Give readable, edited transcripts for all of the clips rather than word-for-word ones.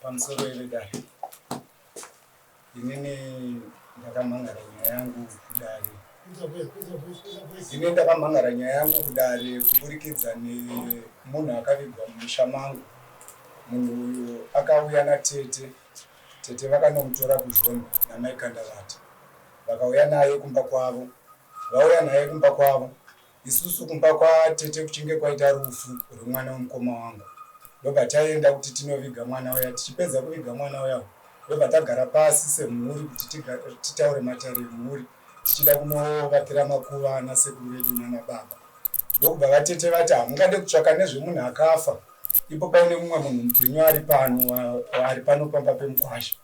Pamusoro yevedare, inini ndakamhan'ara nyaya yangu kudare. Ini ndakamhan'ara nyaya yangu kudare kuburikidza nemunhu akavigwa mumusha mangu. Munhu uyu akauya natete, tete vakanomutora kuZhombe namai Kandavata. Vakauya naye kumba kwavo. Vauya naye kumba kwavo, Isusu kumba kwatete kuchinge kwaita rufu rwemwana wemukoma wangu ndobva taenda kuti tinoviga mwana uya. Tichipedza kuviga mwana uya ndobva tagara pasi semhuri kuti titaure matare emhuri tichida kunovakira makuva ana sekuru vedu nana baba. Ndokubva vatete vati hamungade kutsvaka nezvemunhu akafa ipo paine mumwe munhu mupenyu ari pano ari pano pamba pemukwasha.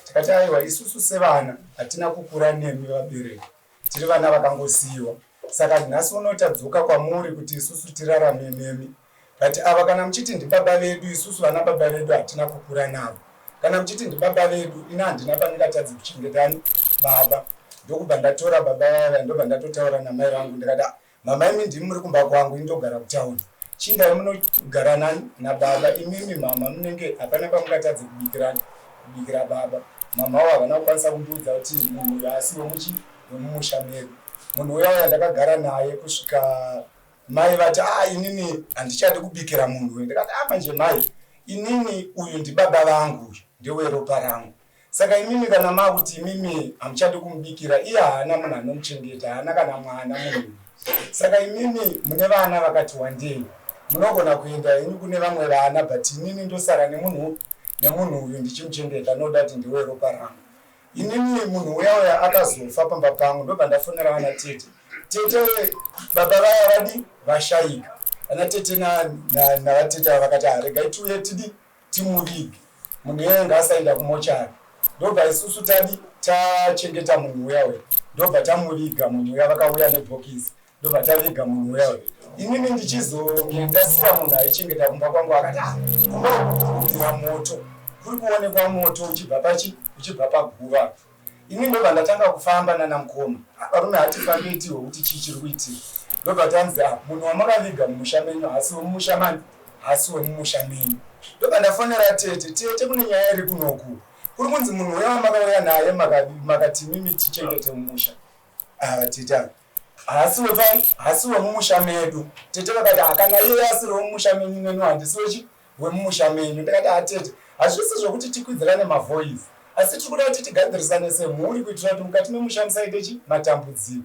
Tikati aiwa isusu sevana hatina kukura nemi vabereki tiri vana vakangosiyiwa saka nhasi uno tadzoka kwamuri kuti isusu tirarame nemi but ava kana muchiti ndibaba vedu isusu vana baba vedu hatina kukura navo kana muchiti ndibaba vedu ini handina pandingatadzi kuchengetani baba ndokubva ndatora baba vaya ndobva ndatotaura namai vangu ndikati ah, Mama imi ndimi muri kumba kwangu ini ndogara kutown. Chindai munogara nani nababa imimi mama munenge hapana pamungatadze kubikirana kubikira baba. Mama wo havana kukwanisa kundiudza kuti munhu uyu haasi wemuchi wemumusha medu. Munhu uya uya ndakagara naye kusvika mai vati ah inini handichadi kubikira munhu uyu. Ndikati ah manje mai inini uyu ndibaba vangu uyu ndeweropa rangu. Saka imimi kana makuti imimi hamuchadi kumubikira iye haana munhu anomuchengeta haana kana mwana munhu uyu. Saka imimi mune vana vakati wandei munogona kuenda henyu kune vamwe vana but inini ndosara nemunhu nemunhu uyu ndichimuchengeta noda kuti ndiwe ropa rangu. Inini munhu uya uya akazofa pamba pangu ndobva ndafonera vana tete. Tete baba vaya vadi vashaika. Vana tete navatete ava vakati ah, regai tiuye tidi timuvige munhu iyeye ngaasaenda kumochari ndobva isusu tadi tachengeta munhu uya uya ndobva tamuviga munhu uya vakauya nebhokisi ndobva taviga munhu uya uya inini ndichizonge ndasiya munhu aichengeta kumba kwangu akati ah, kumba uku kuri kubvira moto kuri kuonekwa moto uchibva pachi uchibva paguva Ini ndobva ndatanga kufamba nana mukoma. Varume hatifambe tihwe kuti chii chiri kuitika. Ndobva tanzi ah, munhu wamakaviga mumusha menyu haasi wemumusha mani, haasi wemumusha menyu. Ndobva ndafonera tete, tete kune nyaya iri kunoku. Kuri kunzi munhu uya wamakauya naye makati mimi tichengete mumusha. Ah, tete ava haasi wepai, haasi wemumusha medu. Tete vakati ah, kana iye asiri wemumusha menyu neni handisi wechi wemumusha menyu. Ndikati atete, hazvisi zvekuti tikwidzirane mavoice asi tiri kuda kuti tigadzirisane semhuri kuitira kuti mukati memusha musaite chi matambudziko.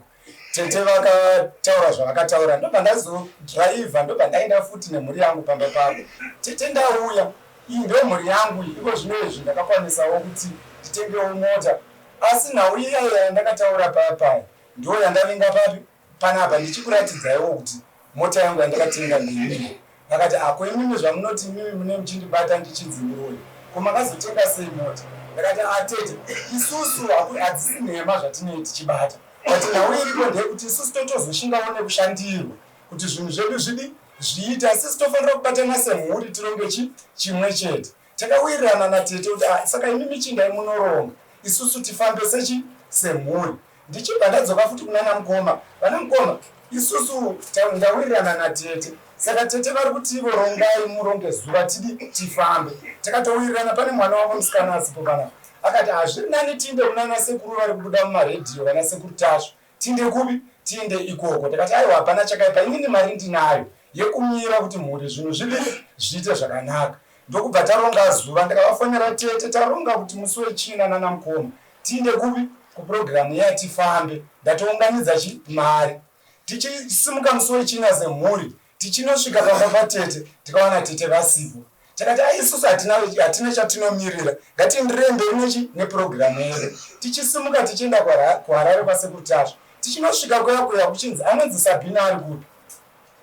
Tete vakataura zvavakataura ndobva ndazodhiraivha ndobva ndaenda futi nemhuri yangu pamba pavo. Tete ndauya, iyi ndo mhuri yangu iyi, iko zvino izvi ndakakwanisawo kuti nditengewo mota asi nhau iya iya yandakataura paya paya ndo yandavinga papi panapa ndichikuratidzaiwo kuti mota yangu yandakatenga ndeiyi. Vakati ah ko imimi zvamunoti imimi mune muchindibata ndichinzi muroyi ko makazotenga sei mota? Ndakati ah tete isusu hadzisi nhema zvatinei tichibata but nhau iripo ndeyekuti isusu totozoshingawo nekushandirwa kuti zvinhu zvedu zvidi zviite asi isusu tofanira kubatana semhuri tironge chi chimwe chete. Takawirirana natete kuti ah saka imimi chindai munoronga isusu tifambe sechi semhuri. Ndichibva ndadzoka futi kunana mukoma. Vana mukoma isusu ndawirirana natete saka tete vari kuti ivo rongai muronge zuva tidi tifambe. Takatowirirana pane mwana wavo musikana asipo panapa akati hazviri nani tiinde kunana sekuru vari kubuda mumaredhiyo vana sekuru Tasvu tiinde kupi tiinde ikoko. Takati aiwa hapana chakaipa inini mari ndinayo yekumira kuti mhuri zvinhu zvivi zviite zvakanaka. Ndokubva taronga zuva ndikavafonera tete taronga kuti musi wechina nana mukoma Tiinde kupi kuprogram iya tifambe ndatounganidza chi mari. Tichisimuka musi wechina semhuri tichinosvika pamba patete tikawana tete vasipo. Takati ai isusu hatina hatina chatinomirira ngatienderei mberi nechi neprogram yedu. Tichisimuka tichienda kuHarare kwasekuru Tasvu tichinosvika kuya kuya kuchinzi anonzi Sabina ari kupi?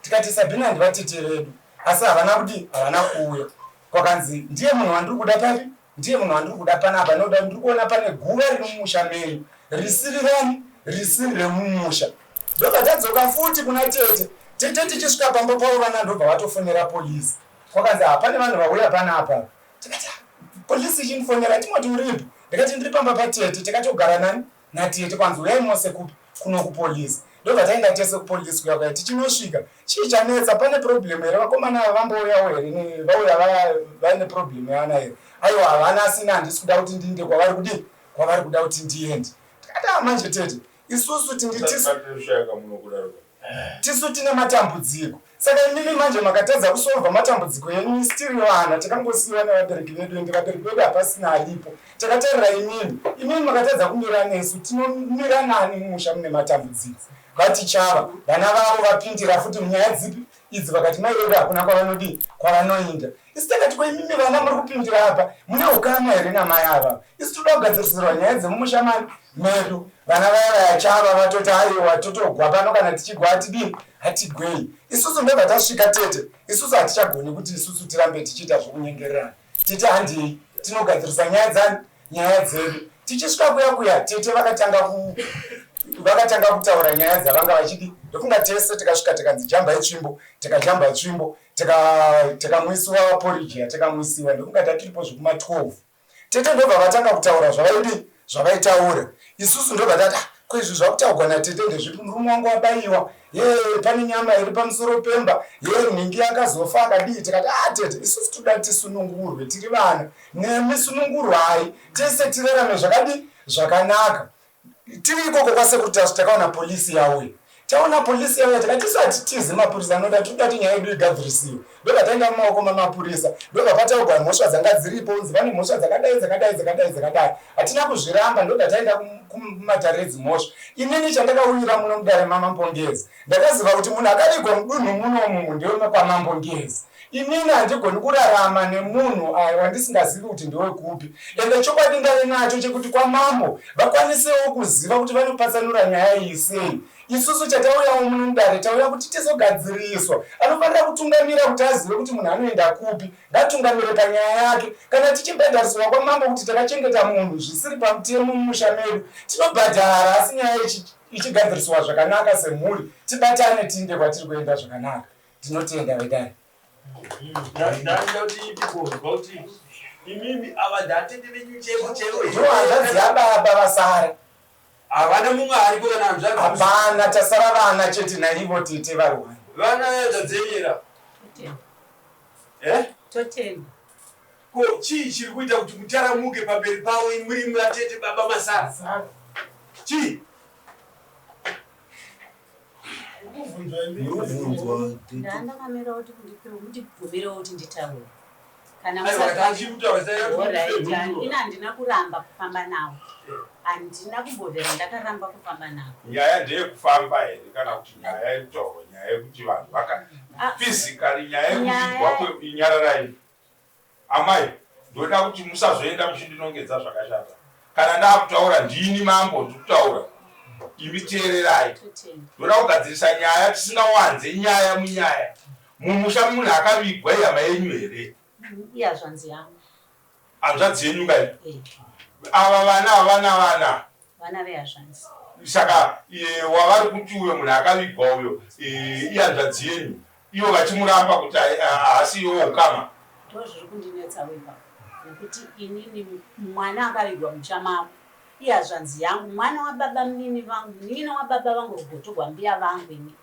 Tikati Sabina ndivatete vedu asi havana kudii havana kuuya. Kwakanzi ndiye munhu wandiri kuda papi Ndiye munhu wandiri kuda panapa noda ndiri kuona pane guva riri mumusha menyu risiri rani risiri remumusha. Ndobva tadzoka futi kuna tete. Tete tichisvika pamba pavo vana ndobva vatofonera police. Kwakanzi ah pane vanhu vauya panapa. Tikati ah police ichindifonera Timoti uripi? Ndikati ndiri pamba patete tikatogara nani natete kwanzi uyai mose kupi kuno kupolice. Ndobva taenda tese kupolice kuya kuya. Tichinosvika, chii chanetsa? Pane problem here? Vakomana ava vambouyawo here? Vauya vaine problem yavana here? Aiwa, havana, asina handisi kuda kuti ndiinde kwavari kudii, kwavari kuda kuti ndiende. Tikati ah, manje tete, isusu tisu tine matambudziko, saka imimi manje makatadza kusolva matambudziko enyu. Isu tiri vana takangosiyiwa nevabereki vedu, ende vabereki vedu hapasina aripo, takatarira imimi. Imimi makatadza kumira nesu, tinomira nani mumusha mune matambudziko? Vatichava vana vavo vapindira futi munyaya dzipi idzi, vakati mai vedu hakuna kwavanodii, kwavanoinda. Isu takati ko imimi vana muri kupindira apa, mune ukama here namai ava? Isu toda kugadzirisirwa nyaya dzemumusha mani medu. Vana vaya vayachava vatoti aiwa, totogwa pano, kana tichigwa hatidii, hatigwei isusu. Ndobva tasvika tete, isusu hatichagoni kuti isusu tirambe tichiita zvokunyengererana. Tete, handei tinogadzirisa nyaya dzani, nyaya dzedu. Tichisvika kuya kuya, tete vakatanga kutaura nyaya dzavanga vachidi. Ndofunga tese tikasvika tikanzi jambai tsvimbo, tikajamba tsvimbo, tikamwisiwa poriji yatakamwisiwa. Ndofunga tatiripo zvekuma 12. Tete ndobva vatanga kutaura zvavaidi, zvavaitaura. Isusu ndobva tati, "Ah, ko izvi zvakutaurwa natete ndezvipi? Murume wangu wabayiwa, ye pane nyama iri pamusoro pemba, ye nhingi akazofa akadii?" Tikati, "A tete, isusu toda tisunungurwe, tiri vana nemi, sunungurwai tese tirarame zvakadii, zvakanaka." Tiri ikoko kwasekuru Tasvu, takaona polisi yauya. Taona polisi yauya, tikati isu hatitizi mapurisa anoda, tinoda kuti nyaya yedu igadzirisiwe. Ndobva taenda mumaoko mamapurisa, ndobva pataurwa mhosva dzanga dziripo, unzi vane mhosva dzakadai, dzakadai, dzakadai, dzakadai. Hatina kuzviramba, ndobva taenda kumatare edzimhosva. Inini chandakauyira muno mudare maMambo Ngezi, ndakaziva kuti munhu akavigwa mudunhu munomu ndewekwaMambo Ngezi. Inini handigoni kurarama nemunhu wandisingazivi kuti ndewekupi, ende chokwadi ndave nacho chekuti kwamambo vakwanisewo kuziva kuti vanopatsanura nyaya iyi sei. Isusu chatauyawo muno mudare, tauya kuti tizogadziriswa. Anofanira kutungamira kuti azive kuti munhu anoenda kupi, ngatungamire panyaya yake. Kana tichibhadharisirwa kwamambo kuti takachengeta munhu zvisiri pamutemo mumusha medu, tinobhadhara, asi nyaya ichigadziriswa zvakanaka semhuri, tibatane tiinde kwatiri kuenda zvakanaka. Tinotenda vedare. Ndaida kuti ndibonzwa kuti imimi ava ndatete venyu chaivo chaivo? Ndiwo hanzvadzi yababa vasara. Havana mumwe ariko kana hanzvadzi? Hapana, tasara vana chete naivo tete varwani. Vana hanzvadzi yenyera? Eh? Totenda. Ko chii chiri kuita kuti mutaramuke pamberi pavo muri vatete baba Masara? Chii? Murikubvunzwa. Ndandakamira kuti mundibvumirewo kuti nditaure kana Aiwa, tachiri kutaura sai. Alright, ini handina kuramba kufamba nawo, handina kumbobvera ndakaramba kufamba nawo. Nyaya ndeyekufamba here kana kuti nyaya yekutaurwa, nyaya yekuti vanhu vaka Ah. physically, nyaya yekuvigwa? Nyaya- Nyararai amai, ndoda kuti musazoenda muchindinongedza zvakashata kana ndaakutaura. Ndini mambo ndikutaura, imi teererai. Totenda. Ndoda kugadzirisa nyaya tisingawanze nyaya munyaya. Mumusha munhu akavigwa ihama yenyu here? Ihazvanzi yangu. Hanzvadzi yenyu kai? Eh. Ava vana havana vana? Vana vehazvanzi. Saka wavari kuti uyo munhu akavigwa uyo ihanzvadzi yenyu, ivo vachimuramba kuti haasi iwo ukama? Ndo zviri kundinetsawo ipapo, nekuti inini mwana akavigwa musha mavo ihazvanzi yangu, mwana wababa munini vangu, munin'ina wababa vangu, rugoto gwambuya vangu. Ini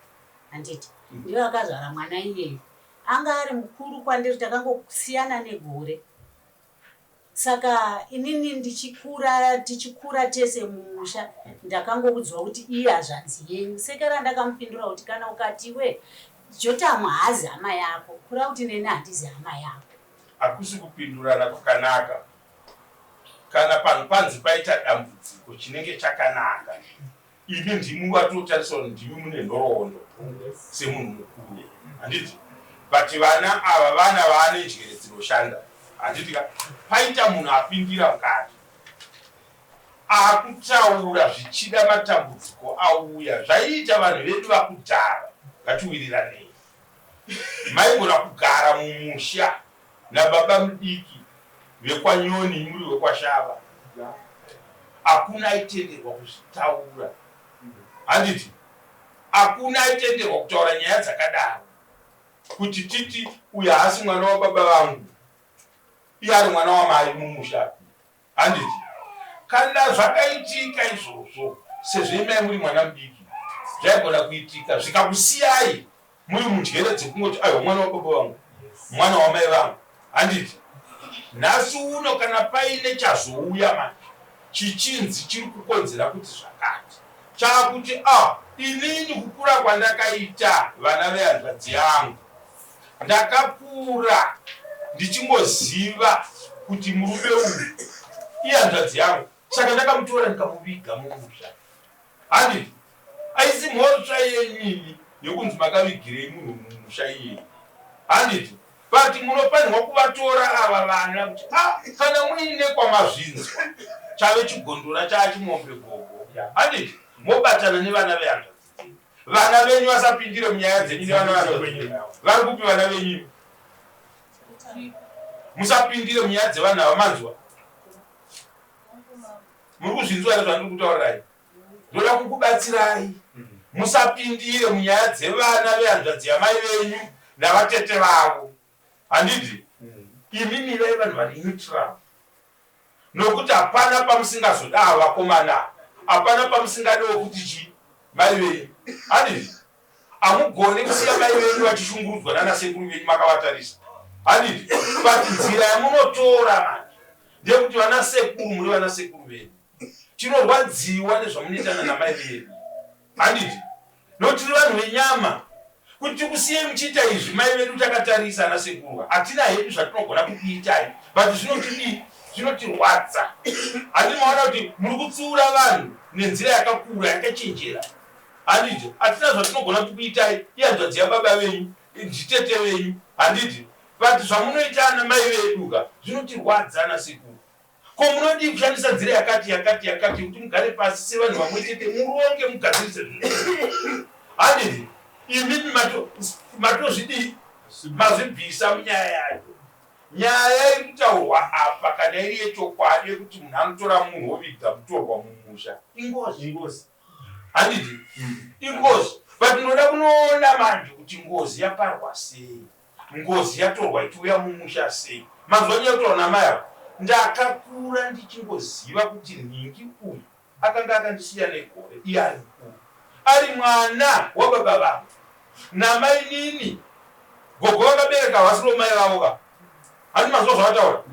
handiti ndivo akazvara mwana iyeyo, anga ari mukuru kwandiri, takangosiyana negore. Saka inini ndichikura, tichikura tese mumusha, ndakangoudzwa kuti iye hazvanzi yenyu. Sekera ndakamupindura kuti kana ukati iwe Jotamu haazi hama yako, kura kuti neni handizi hama yako. Hakusi kupindurana kwakanaka. Kana panhu panzi paita dambudziko, chinenge chakanaka, imi ndimi vatotarisa kuti ndimi mune nhoroondo semunhu mukuru, handiti? But vana ava vana vaane njere dzinoshanda, handiti ka? Paita munhu apindira mukati akutaura zvichida matambudziko auya. Zvaiita vanhu vedu vakudhara, ngatiwiriranei, maigona kugara mumusha nababa mudiki vekwaNyoni, muri wekwaShava, hakuna aitenderwa kuzvitaura, handiti? Hakuna aitenderwa kutaura nyaya dzakadaro, kuti titi uyu haasi mwana wababa vangu, iye ari mwana wamai mumusha, handiti? Kana zvakaitika izvozvo, sezvo imai muri mwana mudiki. Zvaigona kuitika zvikakusiyai muri mundyere dzekungoti aiwa mwana wababa vangu, mwana wamai vangu. Handiti nhasi uno kana paine chazouya manje chichinzi chiri kukonzera kuti zvakati, chaakuti ah, inini kukura kwandakaita vana vehanzvadzi yangu ndakakura ndichingoziva kuti murume uyu ihanzvadzi yangu, saka ndakamutora ndikamuviga mumusha. Handiti haisi mhosva yenyu imi yekunzi makavigirei munhu mumusha iyeye, handiti? But munofanirwa kuvatora ava vana kuti ah, kana muine kwamazvinzwa chave chigondora chaachimombe gogo, handiti? Mobatana nevana vehanzvadzi dzenyu, vana venyu vasapindire munyaya dzenyu nevana vehanzvadzi dzenyu. Vari kupi vana venyu? Musapindire munyaya dzevanhu ava, manzwa? Muri kuzvinzwa here zvandiri kutaurirai? Ndoda kukubatsirai, musapindire munyaya dzevana vehanzvadzi yamai venyu navatete vavo, handiti? Imi mirai vanhu vari neutral, nokuti hapana pamusingazoda ava vakomana, hapana pamusingadewo kuti chi mai venyu, handiti? Hamugone kusiya mai venyu vachishungurudzwa nana sekuru venyu makavatarisa, handiti? But nzira yamunotora manje ndeyekuti vana sekuru muri vana sekuru venyu, tinorwadziwa nezvamunoitana namai vedu, handiti? Nokuti tiri vanhu venyama. Kuti tikusiyei muchiita izvi mai vedu takatarisa, ana sekuru hatina hedu zvatinogona kukuitai, but zvinotidii? Zvinotirwadza. Handiti maona kuti muri kutsiura vanhu nenzira yakakura yakachenjera, handiti? Hatina zvatinogona kukuitai, ihanzvadzi yababa venyu, nditete venyu, handiti? But zvamunoita ana mai vedu ka zvinotirwadza ana sekuru. Ko munodii kushandisa nzira yakati yakati yakati yekuti mugare pasi sevanhu vamwe chete muronge mugadzirise zvinhu, handiti? Imimi matozvidii? Mazvibvisa munyaya yacho. Nyaya iri kutaurwa apa kana iri yechokwadi yekuti munhu anotora munhu woviga mutorwa mumusha, ingozi. Ingozi, handiti? Ingozi. But ndinoda kunoona manje kuti ngozi yaparwa sei, ngozi yatorwa ichiuya mumusha sei. Manzwa nyaya kutaura namai ava, ndakakura ndichingoziva kuti nhingi uyu akanga akandisiya negore, iye ari mukuru, ari mwana wababa vangu namainini. Gogo vakabereka havasiro mai vavo ka, handi manzwa zvavataura?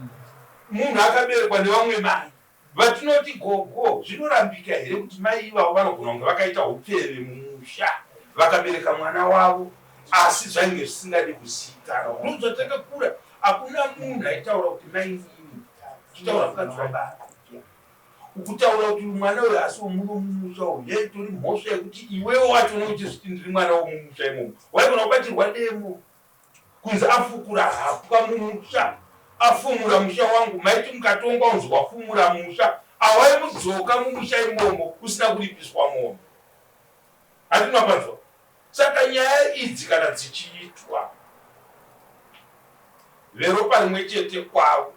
Munhu akaberekwa nevamwe mai vatinoti gogo, zvinorambika here kuti mai ivavo vanogona kunge vakaita upfeve mumusha vakabereka mwana wavo, asi zvainge zvisingadi kuzivikanwa? Ndozvatakakura, hakuna munhu aitaura kuti mainini, chitaura mukadzi wababa. Ukutaura kuti mwana uyu asi womuno mumusha uyu, yaitori mhosva yekuti iwewo wacho unenge uchizviti ndiri mwana womumusha imomo, waigona kubatirwa demo kunzi afukura hapwa mumusha, afumura musha wangu. Maiti mukatongwa unzi wafumura musha, awaimudzoka mumusha imomo usina kuripiswa mombe, handiti mapanzwa? Saka nyaya idzi kana dzichiitwa veropa rimwe chete kwavo,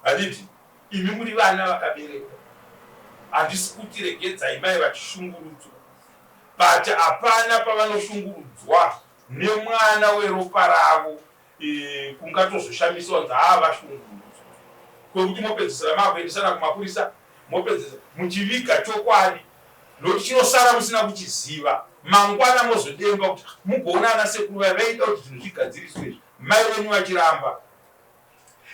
handiti imi muri vana vakaberekwa, handisi kuti regedzai mai vachishungurudzwa, but hapana pavanoshungurudzwa nemwana weropa ravo e, kungatozoshamisa kunzi haa vashungurudzwa, kwekuti mopedzisira makuendesana kumapurisa, mopedzisa muchiviga chokwadi, nokuti chinosara musina kuchiziva. Mangwana mozodemba kuti mugoona ana sekuru vaya vaida kuti zvinhu zvigadziriswe izvi, mai venyu vachiramba,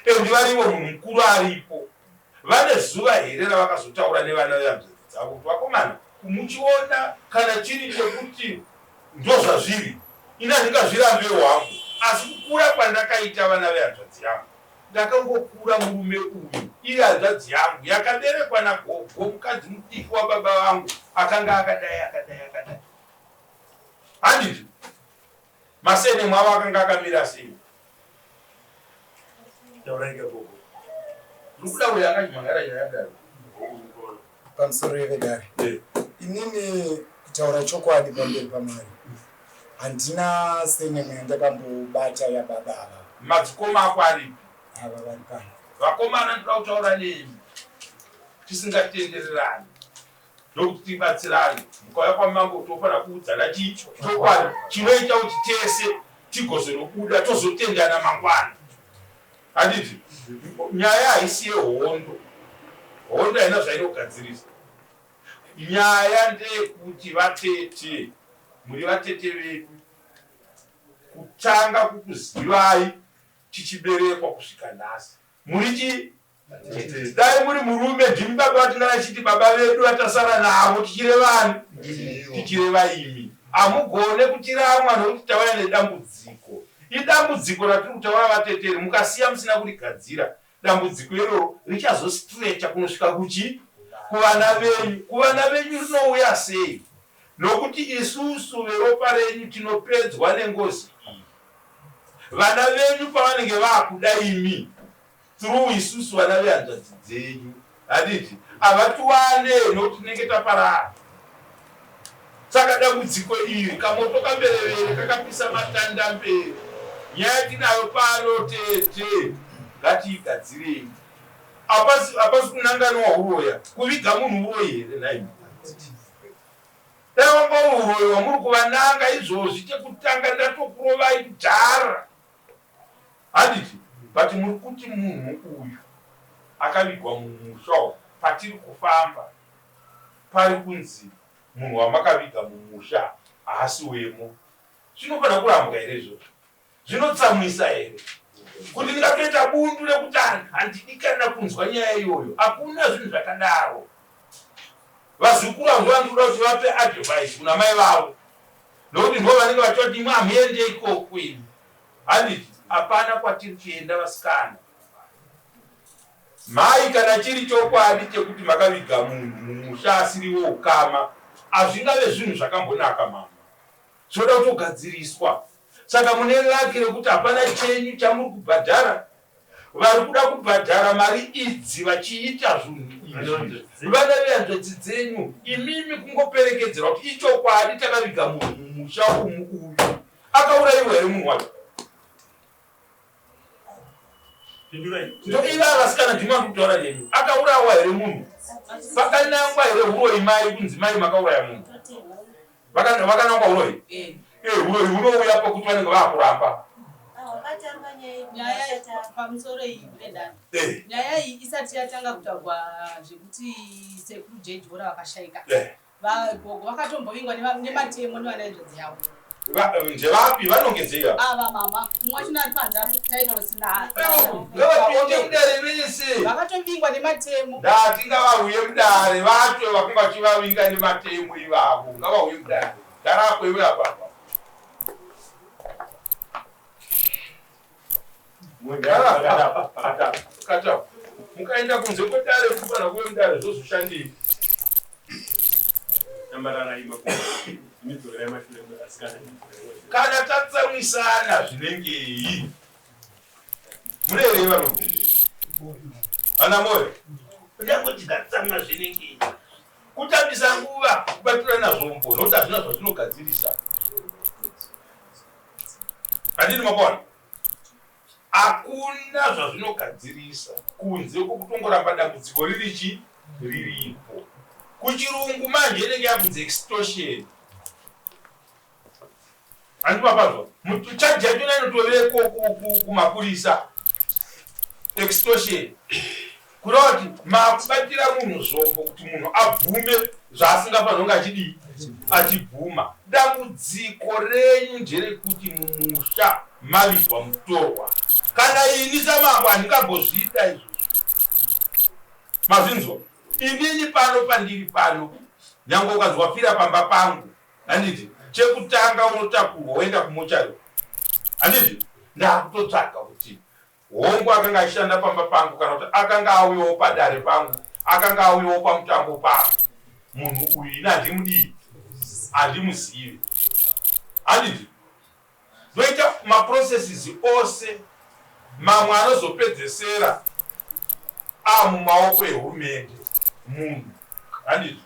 endi varivo munhu mukuru aripo. Vane zuva here ravakazotaura nevana vehanzvadzi dzavo kuti vakomana, muchiona kana chiri chekuti ndozvazviri, ini handingazvirambewo hangu, asi kukura kwandakaita vana vehanzvadzi yangu, ndakangokura murume uyu iri hanzvadzi yangu yakaberekwa nagogo mukadzi mudiki wababa vangu, akanga akadai akadai akadai, handiti? Masenemu avo akanga akamira sei? Tauraika gogo. Ndikuda uyo akachimhangara nyaya dare. Pamusoro yevedare, inini kutaura chokwadi pamberi paMwari, handina senemu yandakambobata yababa ava. Madzikoma ako aripi? Ava vari pano. Vakomana, ndoda kutaura nemi tisingatendererani, ndokuti tibatsirane. Mukauya kwamambo tofanira kuudzana chii? Chokwadi chinoita kuti tese tigozonobuda tozotendana mangwana, handiti? Nyaya haisi yehondo, hondo haina zvainogadzirisa. Nyaya ndeyekuti vatete, muri vatete vedu, kutanga kukuzivai tichiberekwa kusvika nhasi. Muri chii? Dai muri murume ndimi baba vatingana chiti baba vedu vatasara navo tichirevani? Tichireva imi. Hamugone kutiramwa nokuti tauya nedambudziko. Idambudziko ratiri kutaura vateteri, mukasiya musina kurigadzira dambudziko iroro richazostrecha kunosvika kuchi kuvana venyu. Kuvana venyu rinouya sei? Nokuti isusu veropa renyu tinopedzwa nengozi iyi. Vana venyu pavanenge vakuda imi through isusu vana vehanzvadzi dzenyu handiti havatiwane nokuti tinenge taparara. Saka dambudziko iri kamoto kamberevere kakapisa matanda mberi. Nyaya tinayo pano tete ngatiigadzirei. Hapasi hapasi kunanganwa huroya kuviga munhu uroyi here nhaimi? Dai wanga uri huroyi hwamuri kuvananga izvozvi chekutanga ndatokurovai kudhara. Handiti but muri kuti munhu uyu akavigwa mumusha umu patiri kufamba pari kunzi munhu wamakaviga mumusha haasi wemo. Zvinofanira kurambwa here izvozvo? Zvinotsamwisa here kuti ndingatoita bundu rekuti handidi kana kunzwa nyaya iyoyo? Hakuna zvinhu zvakadaro. Vazukuru avo ndovanoda kuti vape advice kuna mai vavo nokuti ndivo vanenge vachivati imwe hamuende ikoko imi. Handiti hapana kwatiri kuenda vasikana. Mhai kana chiri chokwadi chekuti makaviga munhu mumusha asiri weukama hazvingave zvinhu zvakambonaka mama. Zvinoda kutogadziriswa. Saka mune lucky rekuti hapana chenyu chamuri kubhadhara. Vari kuda kubhadhara mari idzi vachiita zvinhu izvi vana vehanzvadzi dzenyu. Imimi kungoperekedzerwa kuti ichokwadi takaviga munhu mumusha umu uyu. Akaurayiwa here munhu wacho? Ndoiva vasikana ndimi vari kutaura nemi. Akaurawa here munhu? Pakanangwa here huroyi mai kunzi mai makauraya munhu? Vakanangwa huroyi? Eh. Eh, huroyi hunouya pakuti vanenge vakuramba. Nyaya pamusoro iyi Brenda. Eh. Nyaya iyi isati yatanga kutaurwa zvekuti sekuru Jejora vakashaika. Vagogo vakatombovingwa nematemo nevana hanzvadzi yavo. Ndevapi vanongedzei ava? Ava mama, mumwe wacho ari panze ari taita usina. Ngavapinde mudare vese. Vakatovingwa nematemo. Ndati ngavauye mudare vacho vakanga vachivavinga nematemo ivavo. Ngavauye mudare. Garapo iwe apa apa. Kata. Mukaenda kunze kwedare kufanira kuve mudare zvozoshandei? Kana tatsamwisana zvinengei? Mune here varume? Vana moyo. Kunyange tikatsamwa zvinengei? Kutambisa nguva kubatirana zvombo nokuti hazvina zvazvinogadzirisa. Handini makona? Hakuna zvazvinogadzirisa kunze kwokutongoramba dambudziko riri chi riripo. Kuchirungu manje inenge yakunzi extortion. Handiti mapanzwa? Chaji yachona inotoveko kumapurisa. Extortion. Kureva kuti makubatira munhu zvombo kuti munhu abvume zvaasingafanirwe kunge achidii achibvuma. Dambudziko renyu nderekuti mumusha mavigwa mutorwa. Kana ini samambo handingambozviita izvozvo. Mazvinzwa? Inini pano pandiri pano nyangwe ukanzi wafira pamba pangu handiti chekutanga unotakurwa woenda kumochari handiti ndakutotsvaga kuti Hongu akanga achishanda pamba pangu kana kuti akanga auyawo padare pangu, akanga auyawo pamutambo pangu. Munhu uyu ini handimudii, handimuzive. Handiti ndoita maprocesses ose mamwe anozopedzesera amumaoko ehurumende munhu handizvo.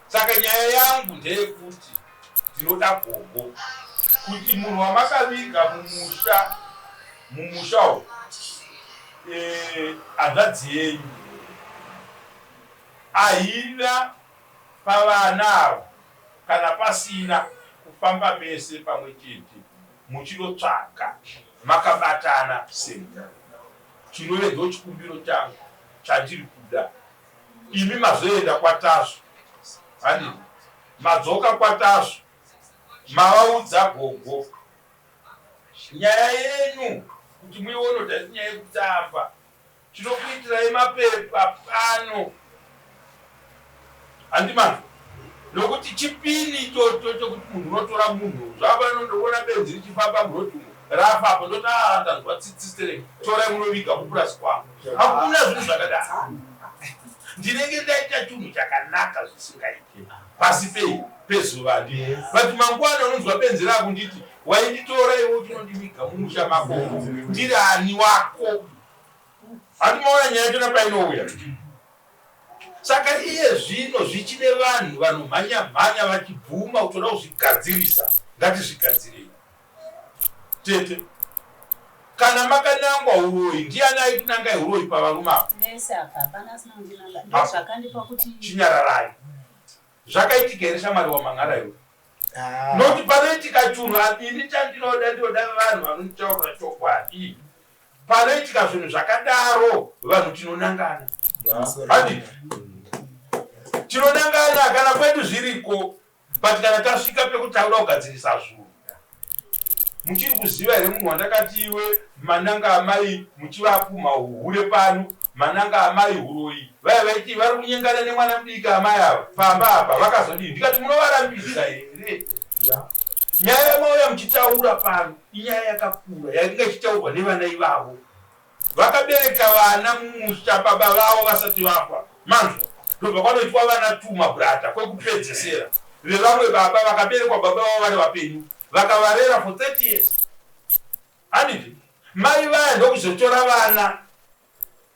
Saka nyaya yangu ndeyekuti ndinoda gogo kuti munhu wamakaviga mumusha mumusha umu eh, hanzvadzi yenyu ahina pavana ava kana pasina kufamba mese pamwe chete muchinotsvaga makabatana semhuri chinove ndochikumbiro changu chandiri kuda. Imi mazoenda kwaTasvu handiti? Madzoka kwaTasvu mavaudza gogo nyaya yenyu kuti muione kuti haisi nyaya yekutamba. Tinokuitirai mapepa pano handi manzwa nokuti chipini ichocho chokuti munhu unotora munhu zvapano ndoona benzi richifamba muroad umo rafa apo ndoti ah ndanzwa tsitsi stereki torai munoviga kupurazi kwangu hakuna zvinhu zvakadaro ndinenge ndaita chinhu chakanaka zvisingaite pasi pei pezuva ndi but mangwana unonzwa benzi rakunditi wainditora iwe uchinondiviga mumusha mako ndiri ani wako Handi maona nyaya yachona painouya. Saka iye zvino zvichine vanhu vanomhanya mhanya vachibvuma kutoda kuzvigadzirisa, ngatizvigadzirei. Tete, kana makanangwa huroyi, ndiani aikunangai huroyi pavarume ava? Vese apa hapana asina kundinanga. Ndozvakandipa kuti Chinyararai. Zvakaitika here shamwari wamhan'ara iwe? Nokuti panoitika chunhu ini chandinoda ndinoda vanhu vanonditaurira chokwadi. Panoitika zvinhu zvakadaro vanhu tinonangana. Handiti? Tinonangana kana kwedu zviriko but kana tasvika pekuti takuda kugadzirisa zvinhu. Muchiri kuziva here munhu wandakati iwe mananga amai muchivapumha uhure pano mananga amai huroyi vaya vaiti vari kunyengana nemwana mudiki amai ava pamba apa vakazodii ndikati munovarambidza here nyaya yamauya muchitaura pano Inyaya yakakura yainge ichitaurwa nevana ivavo. Vakabereka vana mumusha baba vavo vasati vafa. Manzwa? Ndobva kwanoitwa vana tuma brata kwekupedzesera vevamwe baba vakaberekwa baba vavo vari vapenyu vakavarera for 30 years. Handiti? Mai vaya ndokuzotora vana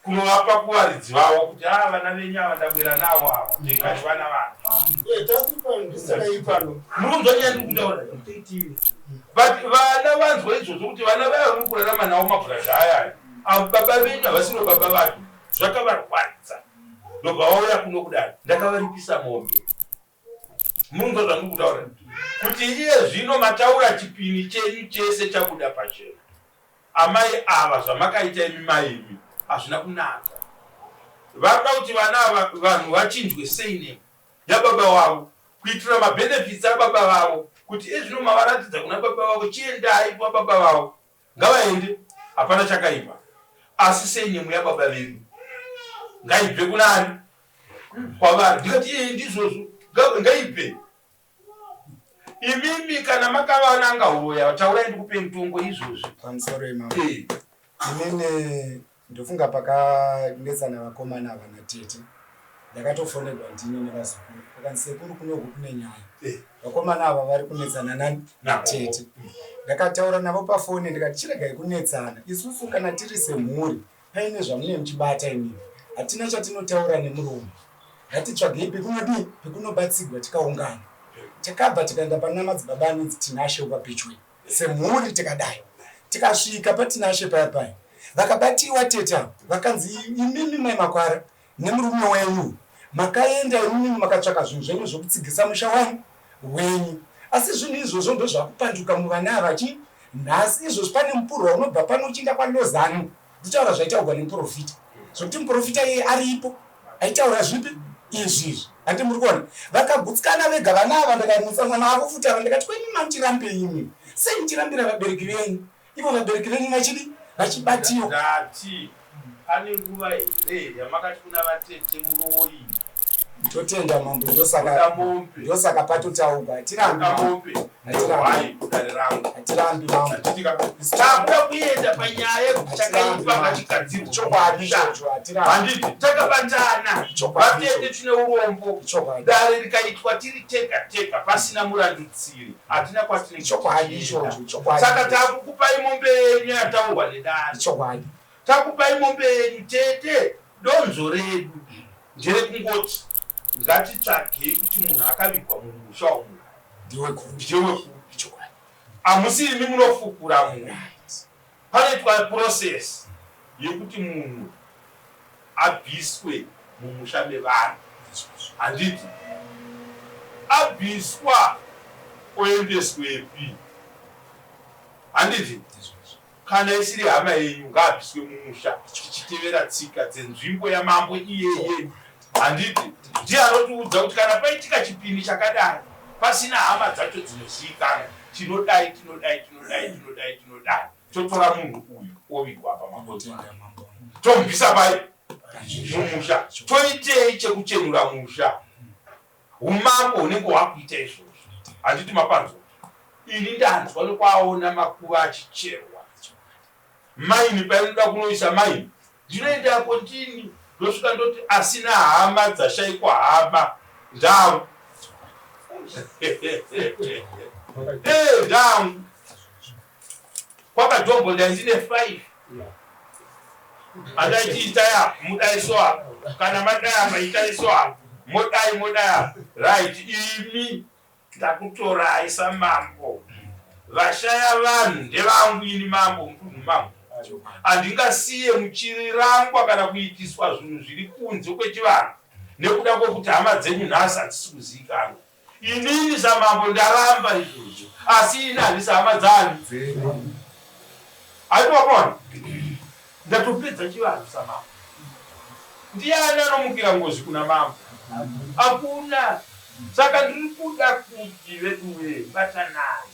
kunovapa kuvaridzi vavo kuti haa vana venyu ava ndabwera navo ava ndikati vana vanhu muri kunzwa nyaya ndiri kutaura but vana vanzwa izvozvo kuti vana vaya vamuri kurarama navo mabhurazha ayaya avo baba venyu havasiro baba vacho zvakavarwadza ndobva vauya kuno kudai ndakavaripisa mombe Munonzwa zvandiri kutaura kuti iye zvino mataura chipini chenyu chese chabuda pachena. Amai ava zvamakaita imi mai imi hazvina kunaka. Varikuda kuti vana ava vanhu vachinjwe surname yababa wavo kuitira mabenefits ababa vavo kuti ezvino mavaratidza kuna baba vavo chiendai kwababa vavo Ngavaende hapana chakaipa asi surname yababa vedu ngaibve kunani kwavari ndikati ee ndizvozvo ngaibve imimi kana makavananga huroya taurai ndikupei mutongo izvozvi pamusoro imama inini Ndofunga pakanetsana vakomana ava natete ndakatofonerwa ndini nevazukuru vakanzi sekuru kunoku kune nyaya eh. vakomana ava vari kunetsana nani natete ndakataura navo pafoni ndikati chiregai kunetsana isusu kana tiri semhuri paine zvamunee muchibata imimi hatina chatinotaura nemuromo ngatitsvagei pekunodii pekunobatsigwa tikaungana takabva tikaenda pana madzibaba anonzi Tinashe wekwaPichwe Semhuri tikadai tikasvika paTinashe paya paya vakabatiwa tete ava vakanzi imimi mai Makwara nemurume wenyu makaenda imimi makatsvaka zvinhu zvenyu zvekutsigisa musha wani wenyu asi zvinhu izvozvo ndozvakupanduka muvana ava chi nhasi izvozvi pane mupurwa unobva pano uchienda kwaLozano Nditaura zvaitaurwa nemuprofita zvekuti muprofita iyeye aripo aitaura zvipi izvi izvi hanti muri kuona vakagutsikana vega vana ava ndakamutsa mwana wavo futi ava ndikati kwenyu mamuchirambei imi sei muchirambira vabereki venyu ivo vabereki venyu vachidi vachibatiwa Ndati pane nguva here yamakati kuna vatete muroyi Totenda mambo ndosaka ndosaka patotaugwa hatirambi hatirambi dare rangu hatirambi mambo takuda kuenda panyaya yekuti chakaipa ngachigadzirwe chokwadi ichocho hatirambi handiti takabatana vatete tine urombo dare rikaitwa tiri tega tega pasina murandutsiri hatina kwatinenge chokwadi ichocho chokwadi saka takukupai mombe yenyu yataurwa nedare chokwadi takupai mombe yenyu tete Donzvo redu nderekungoti ngatitsvagei kuti munhu akavigwa mumusha umu ndewekupi. Hamusi imi munofukura munhu. Panoitwa process yekuti munhu abviswe mumusha mevanhu. Handiti? Abviswa oendeswepi? Handiti? Kana isiri hama yenyu ngaabviswe mumusha tichitevera tsika dzenzvimbo yamambo iyeye. Handiti ndiye anotiudza kuti kana paitika chipini chakadai pasina hama dzacho dzinozivikanwa, tinodai, tinodai, tinodai, tinodai, tinodai, totora munhu uyu ovigwa pamakoto tomubvisa pai mumusha, toitei chekuchenura musha. Umambo hunenge hwakuita izvozvo. Handiti mapanzwa? Ini ndanzwa nekwaona makuva achicherwa. Maini painoda kunoisa maini ndinoendako ndini ndosvika ndoti asina hama dzashaikwa hama ndangu eh, ndangu kwakadombo ndandine 5 andaiti itai apa mudai so apa kana madai apa itai so apa modai modai apa right imi Ndakutorai samambo. Vashaya vanhu ndevangu ini mambo mudunhu mangu. Handingasiye muchirangwa kana kuitiswa zvinhu zviri kunze kwechivanhu nekuda kwekuti hama dzenyu nhasi hadzisi kuzivikanwa. Inini samambo ndaramba izvozvo asi ini handisi hama dzani. Haikuwapona? Ndatopedza chivanhu samambo. Ndiani anomukira ngozi kuna mambo? Hakuna. Saka ndiri kuda kuti veduwee batanai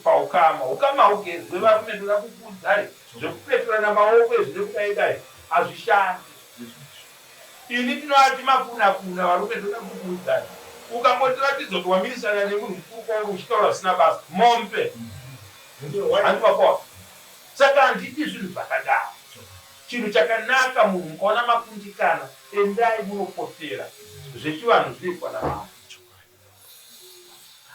paukama. Ukama haugezwe varume ndoda kukuudzai zvekupeturana maoko izvi nekudai dai hazvishandi. Ini ndinoati makunakuna varume ndoda kukuudzai. Ukangotiratidza kuti wamirisana nemunhu mukuru kwauri uchitaura zvisina basa mombe. Handivapoa. Saka handidi zvinhu zvakadaro. Chinhu chakanaka munhu mukaona makundikana endai munopotera. Zvechivanhu zvinoitwa namambo.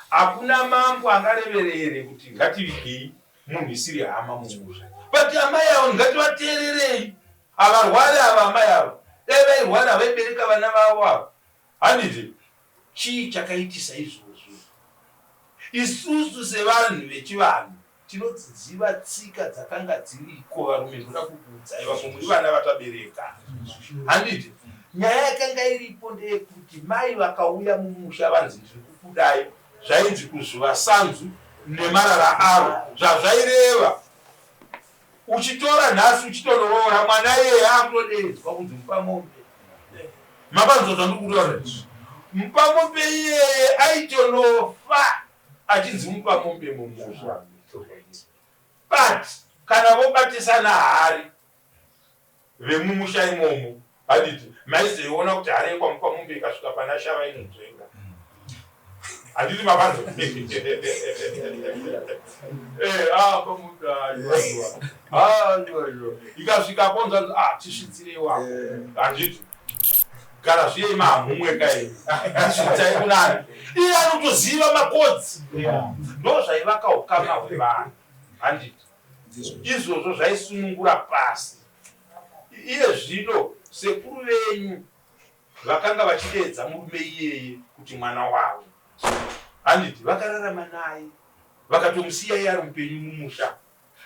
Hakuna mambo angareverere kuti ngativigei munhu isiri hama mumusha. But amai avo ngativateererei. Havarwari ava amai ava. Dai vairwara havaibereka vana vavo ava. Handiti? Chii chakaitisa izvozvo? Isusu sevanhu vechivanhu Tinodziziva tsika dzakanga dziriko varume ndoda kukuudzai vamwe muri vana vatabereka handiti nyaya yakanga iripo ndeyekuti mai vakauya mumusha vanzi ndiri kukudai zvainzi kuzvuva sanzu nemarara aro zvazvaireva uchitora nhasi uchitonoroora mwana iyeye akutodeedzwa kunzi mupamombe mapanzwa zvandiri kutaura mupamombe iyeye aitonofa achinzi mupa mombe mumusha but kana vobatisana hari vemumusha imomo handiti maizoiona kuti hari yekwamupa mombe ikasvika pana shava inonzvenga handiti mapanzo eh, ah, ah, ikasvika ponzanzi ah, tisvitsirei wako eh. handiti Gara zviye mahamumwe kai. Svitai kunani. Iye anotoziva makodzi. Ndo zvaivaka ukama hwevanhu. Handiti. Izvozvo zvaisunungura pasi. Iye zvino sekuru venyu vakanga vachideedza murume iyeye kuti mwana wavo. Handiti vakararama naye. Vakatomusiya iye ari mupenyu mumusha.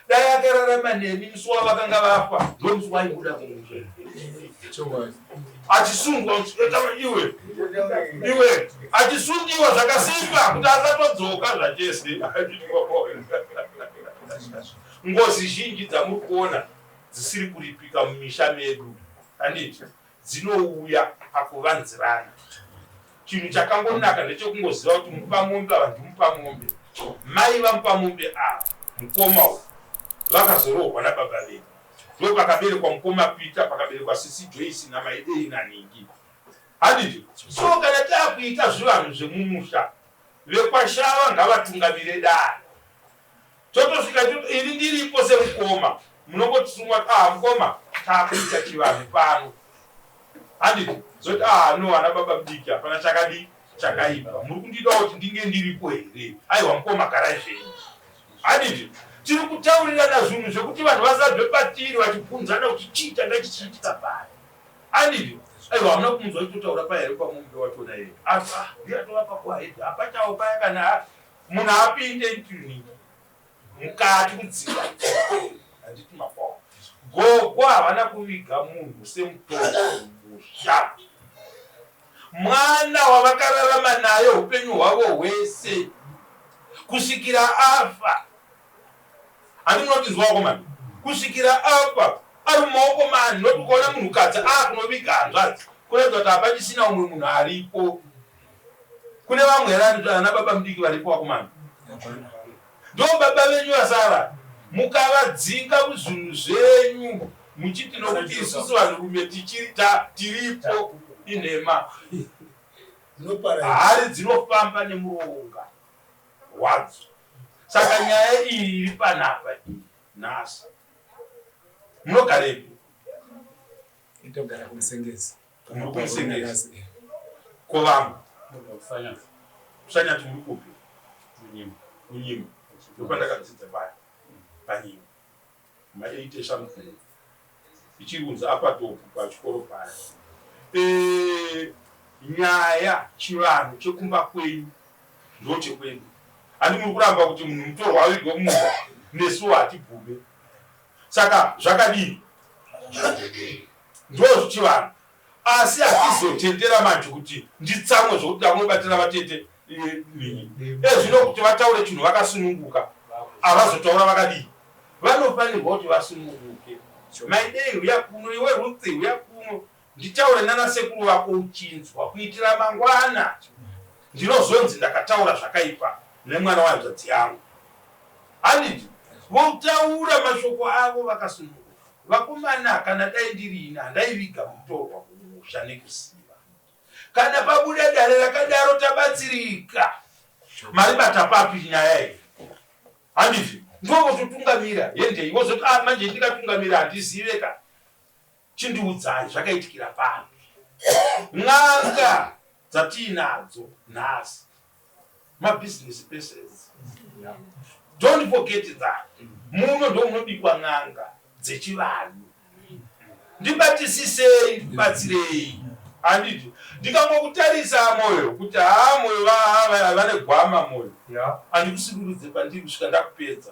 Dai akararama nemi musi wavakanga vafa ndomusi waibuda mumusha achisungwa iwe iwe achisungiwa zvakasimba kuti asatodzoka zvachese. Ngozi zhinji dzamuri kuona dzisiri kuripika mumisha medu handiti dzinouya pakuvanzirana. Chinhu chakangonaka ndechekungoziva kuti mupamombe ava ndimupamombe. Mai vamupamombe ava, mukoma uyu, vakazoroorwa nababa vedu. Ndopakaberekwa mukoma Peter, pakaberekwa sisi Joyce naMaidei naNingi. Handiti? So kana takuita zvivanhu zvemumusha, vekwaShava ngavatungamire dare. Totosvika ini ndiripo semukoma munongotisumwa ah mukoma takuita chivanhu pano handiti zoti ah no ana baba mudiki hapana chakadii chakaipa muri kundidawo kuti ndinge ndiripo here aiwa mukoma garai zvenyu handiti tiri kutaurirana zvinhu zvekuti vanhu vasabve patiri vachibvunzana kuti chii changa chichiitika pano handiti aiwa hamuna kumunzwa achitotaura paya here kwamombe wachona here asi ah ndiye atova pakuahedhi hapachawo paya kana Munhu apinde into mukati kudzika handiti mapawa. Gogo havana kuviga munhu semutongo mumusha. Mwana wavakararama naye upenyu hwavo hwese kusvikira afa. Handi munotinzwa vakomana? Kusvikira afa ari mumaoko mani not ukaona munhukadzi akunoviga hanzvadzi. Kuratidza kuti hapachisina umwe munhu aripo. Kune vamwe here ana baba mudiki varipo vakomana? Ndo baba venyu vasara. Mukavadzinga muzvinhu zvenyu muchiti nokuti isusu vanhurume tichiri tiripo inhema. Hari dzinofamba nemuronga wadzo. Saka nyaya iyi iri panapa iyi nhasi. Munogarepi? Ndogara kuMusengezi. Muri kuMusengezi. Ko vamwe? Kusanyati muri kupi? Kunyimo. Kunyimo. Ndopandakadzidza paya. Panyimo. Ma 80 something. Ichiri kunzi apatopu pachikoro paya. E, nyaya chivanhu chekumba kwenyu ndochekwedu. Handi muri kuramba kuti munhu mutorwa avigwe mumunda nesuwo hatibvume. Saka zvakadii? Ndozvichivanhu. Asi hatizotendera manje kuti nditsamwe zvokuti ndakunobatira vatete nini. Ezvino kuti vataure chinhu vakasununguka, havazotaura vakadii? Vanofanirwa kuti vasununguke. Maidei huya kuno, iwe Ruth huya kuno nditaure nana sekuru vako uchinzwa kuitira mangwana ndinozonzi ndakataura zvakaipa nemwana wehanzvadzi yangu. Handiti votaura mashoko avo vakasununguka. Vakomana kana dai ndiri ini handaiviga mutorwa kumusha nekuziva. Kana pabuda dare rakadaro tabatsirika. Maribata papi nyaya iyi? Handiti ndovototungamira hendei vozoti ah manje ndikatungamira handizive ka. Chindiudzai zvakaitikira papi? N'anga dzatiinadzo nhasi mabusiness persons. Don't forget that. Muno ndo munobikwa n'anga dzechivanhu. Ndibatisisei, ndibatsirei. Handiti ndikangokutarisa moyo kuti haa moyo vane gwama moyo. Handikusikurudze pandiri kusvika ndakupedza.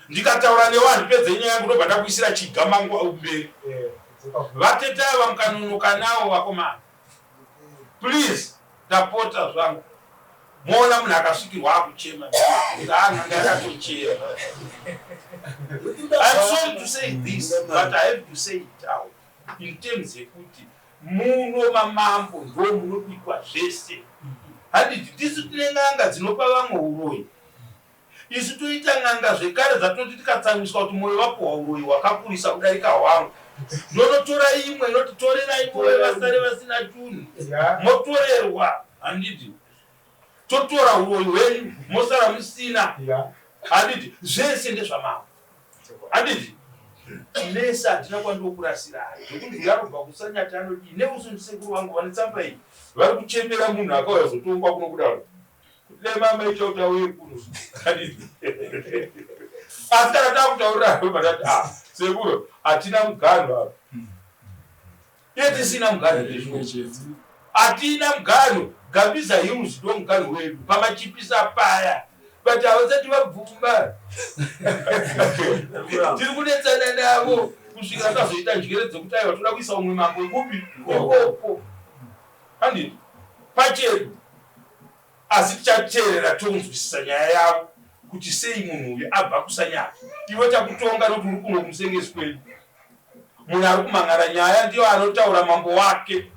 Ndikataura newe handipedze nyaya yangu ndobva ndakuisira chiga mangwa mberi. Eh, Vatete ava mukanonoka nawo vakomana. Please ndapota zvangu. Moona munhu akasvikirwa akuchema. N'anga yakatochema. I'm sorry to say this but I have to say it out in terms yekuti muno mamambo ndo munobikwa zvese. Handiti tisu tine n'anga dzinopa vamwe uroyi. Isu toita n'anga zvekare dzatinoti tikatsamwiswa kuti moyo vapuhwa uroyi hwakakurisa kudarika hwangu ndonotora imwe inoti torerai moyo vasare vasina chunhu motorerwa handiti totora uroyi hwenyu mosara musina handiti zvese ndezvamambo handiti mese handina kwandiokurasirai zvekunzi yarobva kusanyati anodii neuso ndisekuru vangu vane tsamba iyi vari kuchemera munhu akauya zotongwa kuno kudaro Dai mama ita kuti auye kuno. Asi kana takutaurira patati ah sekuru hatina muganhu apa. Iye tisina muganhu ndezvo. Hatina muganhu. Gambiza Hills ndo muganhu wedu pamachipisa paya. But havasati vabvuma. Tiri kunetsana navo kusvika tazoita njere dzekuti aiwa toda kuisa umwe mambo wekupi ikoko. Handiti pachedu asi tichateerera tonzwisisa nyaya yavo kuti sei munhu uyu abva kusanyara iwe takutonga nokuti uri kuno kumusengesi kwedu munhu ari kumhan'ara nyaya ndiyo anotaura mambo wake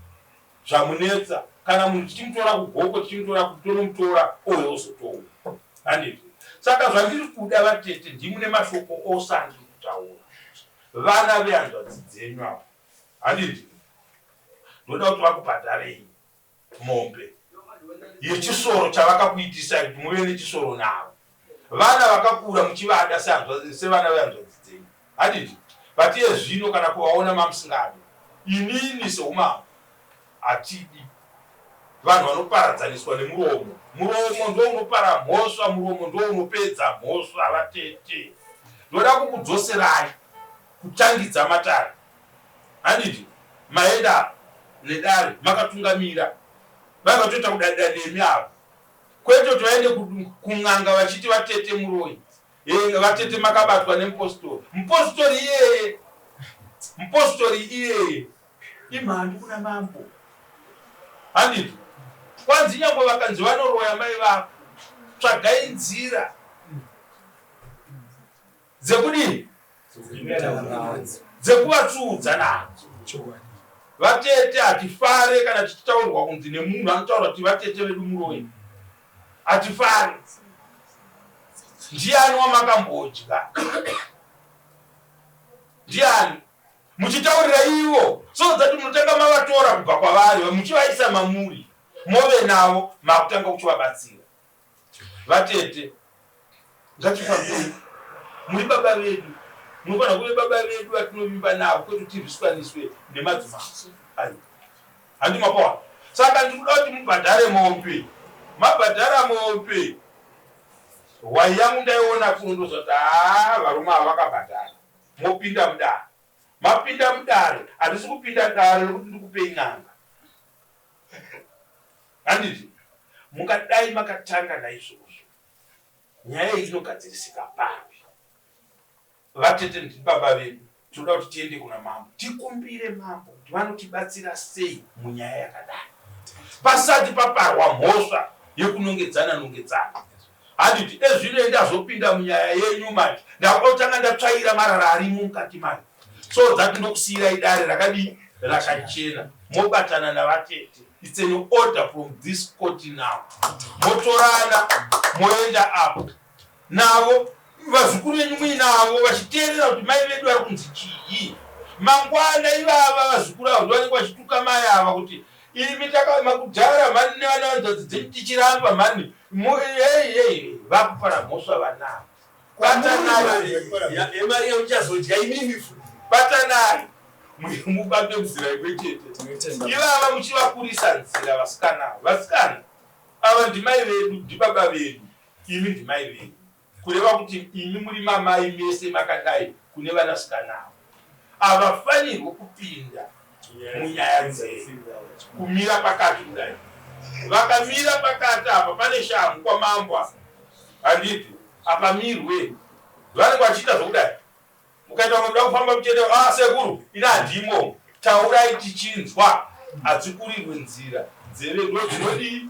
zvamunetsa kana munhu tichimutora kugoko tichimutora tonomutora ouya ozotonga handiti saka zvandiri kuda vatete ndimune mashoko ose andiri kutaura vana vehanzvadzi dzenyu ava handiti ndoda kuti vakubhadharei mombe yechisoro chavakakuitisai kuti muve nechisoro navo vana vakakura muchivada sevana vehanzvadzi dzenyu handiti but iye zvino kana kuvaona mamusingadi inini seumambo hatidi vanhu vanoparadzaniswa nemuromo muromo ndo unopara mhosva muromo ndo unopedza mhosva vatete ndoda kukudzoserai kutangidza matare Handiti maenda nedare makatungamira vaiva vatoita kudadira nemi ava kwete kuti vaende kun'anga vachiti vatete muroyi eh, vatete makabatwa nemupositori mupositori iyeye mupositori iyeye imhandu kuna mambo handiti kwanzi nyangwe vakanzi vanoroya mai vako tsvagai nzira Dzekudii? Dzekuvatsvuudza nadzo. Vatete hatifare kana tichitaurirwa kunzi nemunhu anotaura kuti vatete vedu muroyi. Hatifare. Ndiani wamakambodya? Ndiani? Muchitaurira ivo so that munotanga mavatora kubva kwavari muchivaisa mamuri move navo makutanga kuchivabatsira. Vatete ngatifambei muri baba vedu munofanira kuve baba vedu vatinovimba navo kwete kuti tirwiswaniswe nemadzimambo ayo handi mapawa saka ndikuda kuti mubhadhare mombe mabhadhara mombe hwai yangu ndaiona kuno ndozvati haa varume ava vakabhadhara mopinda mudare mapinda mudare handisi kupinda dare rekuti ndikupei n'anga Handiti mungadai makatanga naizvozvo nyaya iyi inogadzirisika papi? Vatete ndibaba vedu tinoda kuti tiende kuna mambo tikumbire mambo kuti vanotibatsira sei munyaya yakadai pasati paparwa mhosva yekunongedzana nongedzana. Handiti ezvino ndazopinda munyaya yenyu manje ndakuda kutanga ndatsvaira marara arimo mukati mayo so that ndokusiyirai dare rakadii rakachena mobatana navatete it's an order from this court now motorana moenda apo navo vazukuru venyu muinavo vachiteerera kuti mai vedu vari kunzi chii mangwana ivava vazukuru avo ndovanenge vachituka mai ava kuti imi takamakudhara mhani nevana vanzvadzi dzenyu tichiramba mhani hei hei vakupara mhosva vanavo batanai yemari yamuchazodya imimi futi batanai mubate nzira imwe chete ivava muchivakurisa nzira vasikana vasikana ava ndimai vedu ndibaba vedu imi ndimai vedu kureva kuti imi muri mamai mese makadai kune vanasikana ava havafanirwe kupinda munyaya dzenyu kumira pakati kudai vakamira pakati apa pane shamhu kwamambo apa handiti apamirwe vanenge vachiita zvokudai mukaita vamwe kufamba muchienda ah sekuru ini handimo taurai tichinzwa hadzikurirwe nzira nzeve ndo dzinodii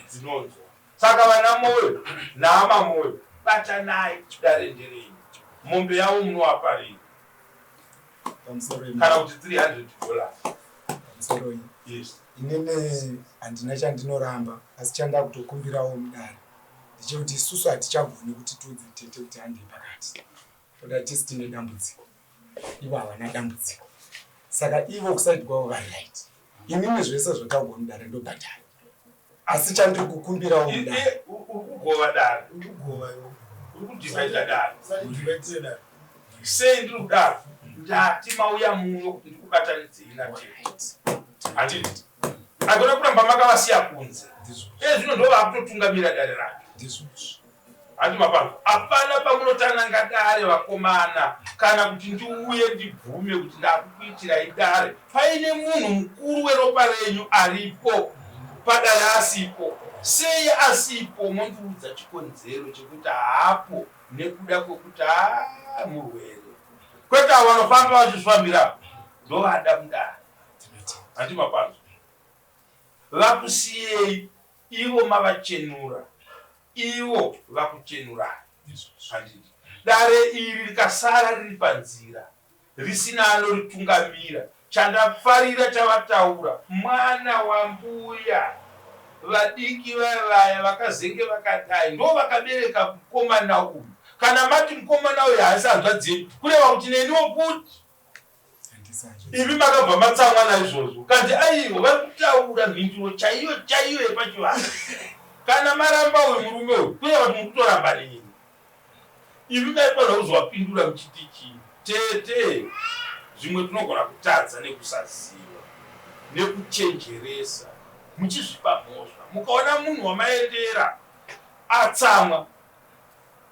dzinonzwa Saka vana Moyo naAma Moyo batanai dare nderenyu. Mombe yavo munovapa rini? Kana kuti 300 dollars. Pamusoroi. Yes. Inini handina chandinoramba asi chandakutokumbirawo mudare ndechekuti isusu hatichagoni kuti tiudze tete kuti handei pakati. Toda tisi tine dambudziko. Ivo havana dambudziko. Saka ivo kusaidi kwavo vari right. Inini zvese zvataugwa mudare ndobhadhara. Asi chandiri kukumbirawo mudare. Uri kugova dare. Uri kugova iwe. Uri kudivhaidha dare. Usadivhaidhire dare. Sei ndiri kudaro? Ndati mauya muno kuti ndikubatanidzei natete. Handiti? Agona kuramba makavasiya kunze. Iye zvino ndo vakutotungamira dare racho. Ndizvozvo. Hanti mapano hapana pamunotananga dare vakomana kana kuti ndiuye ndibvume kuti ndakukuitirai dare paine munhu mukuru weropa renyu aripo padare asipo. Sei asipo mondiudza chikonzero chekuti haapo nekuda kwekuti haa murwere. Kwete avo vanofamba vachizvifambira ndovada mudare. Hanti mapano vakusiyei ivo mavachenura Ivo vakuchenurai. Handiti dare iri rikasara riri panzira risina anoritungamira. Chandafarira chavataura mwana wambuya vadiki vaya vaya vakazenge vakadai ndovakabereka mukomana uyu. Kana mati mukomana uyu haasi hanzvadzi yenyu kureva kuti neniwo futi. Imi makabva matsamwa naizvozvo kanzi aiwa vari kutaura mhinduro chaiyo chaiyo yepachivanhu. Kana maramba uyu murume uyu kureva kuti muri kutoramba neni. Imi maifanira kuzovapindura muchiti chii? Tete, zvimwe tinogona kutadza nekusaziva, nekuchenjeresa, muchizvipa mhosva. Mukaona munhu wamaendera atsamwa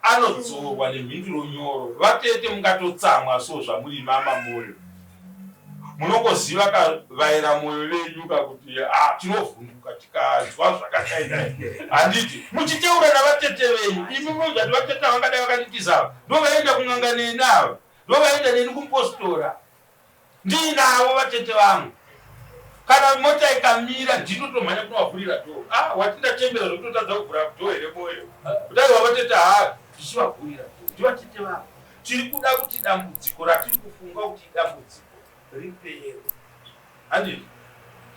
Anodzorwa nemhinduro nyoro. Vatete mungatotsamwa so zvamuri mama moyo. Munongoziva ka vaera moyo venyu ka kuti ah tinovhunduka tikanzwa zvakadai dai. Handiti muchiteura navatete venyu imi munozati vatete vangadai vakanditiza ava ndovaenda kun'anga neni ava ndovaenda neni kumupositora. Ndiinavo vatete vangu. Kana mota ikamira ndinotomhanya kunovavhurira door. Ah, wati ndachembera zvekutotadza kuvhura door here moyo. Kudai wavatete haa ndichivavhurira door. Ndivatete vangu. Tiri kuda kuti dambudziko ratiri kufunga kuti idambudziko ripere. Handiti?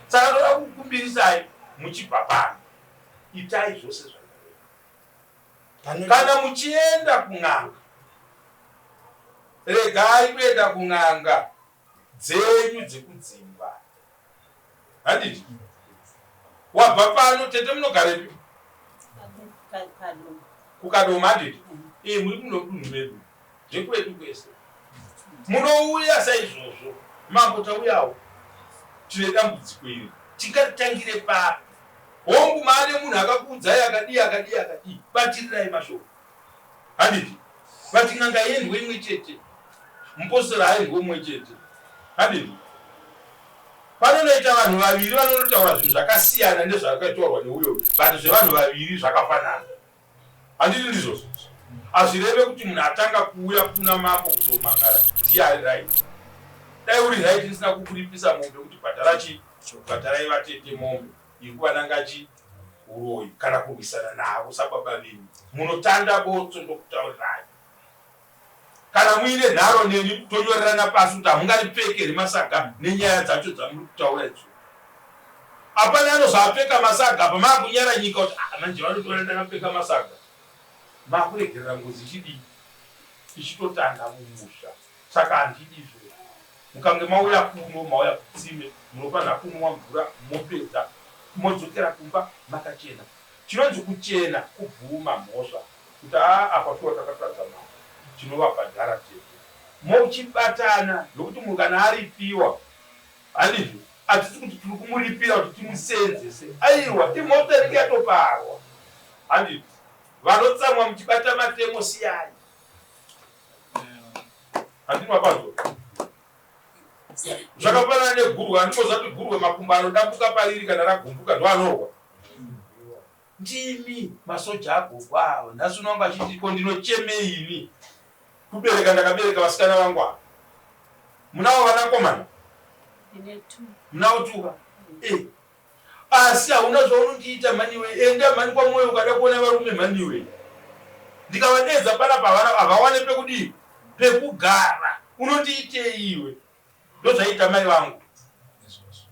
Saka ndoda kukumbirisai muchibva pano. Itai zvose zvandareva. Kana muchienda kun'anga, regai kuenda kun'anga dzenyu dzekudzimba. Handiti? Wabva pano tete munogarepi? Kukadoma handiti? Eh, muri muno dunhu medu. Zvekwedu kwese. Munouya saizvozvo. Mambo tauyawo. Tine dambudziko iri. Tingatangire papi? Hongu maane munhu akakuudzai akadii akadii akadii. Batirirai mashoko. Handiti? But n'anga yendwe imwe chete. Mupostora haendwe umwe chete. Handiti? Panonoita vanhu vaviri vanonotaura zvinhu zvakasiyana nezvakataurwa neuyo but zvevanhu vaviri zvakafanana. Handiti ndizvozvo? Hazvireve kuti munhu atanga kuuya kuna mambo kuzomhan'ara ndiye ari right. Dai uri right ndisina kukuripisa mombe kuti bhadhara chii? Bhadharai vatete mombe iri kuvananga chii? Uroyi kana kurwisana navo sababa venyu. Munotanda botso ndokutaurirai. Kana muine nharo neni tonyorerana pasi kuti hamungaripfeke here masaga nenyaya dzacho dzamuri kutaura idzo. Hapana anozoapfeka masaga apa maakunyara nyika kuti ah manje vanotoona ndakapfeka masaga. Makuregerera ngozi ichidii? Ichitotanga mumusha. Saka handidi izvozvo. Mukange mauya kuno mauya kutsime munofanira kunwa mvura mopedza modzokera kumba makachena. Chinonzi kuchena kubvuma mhosva kuti haa apa shuwa takatadza mambo tinovabhadhara tete. Mochibatana nokuti munhu kana aripiwa handizvo hatisi kuti tiri kumuripira kuti timusenzese aiwa imhosva inenge yatoparwa handiti vanotsamwa muchibata matemo siyai handiti mapanzwa zvakafanana negurwe handimboziva kuti gurwe makumbo anodambuka pariri kana ragumbuka ndoanorwa Ndimi masoja agogo ava nhasi uno wangu achiti ko ndinochemei ini kubereka ndakabereka vasikana vangu ava munawo vanakomana munawo tuka eh. Asi hauna zvaunondiita mhaniwe enda mhani kwamwoyo ukada kuona varume mhaniwe ndikavadeedza panapa havawane pekudii pekugara unondiitei iwe Ndozvaiita mai vangu.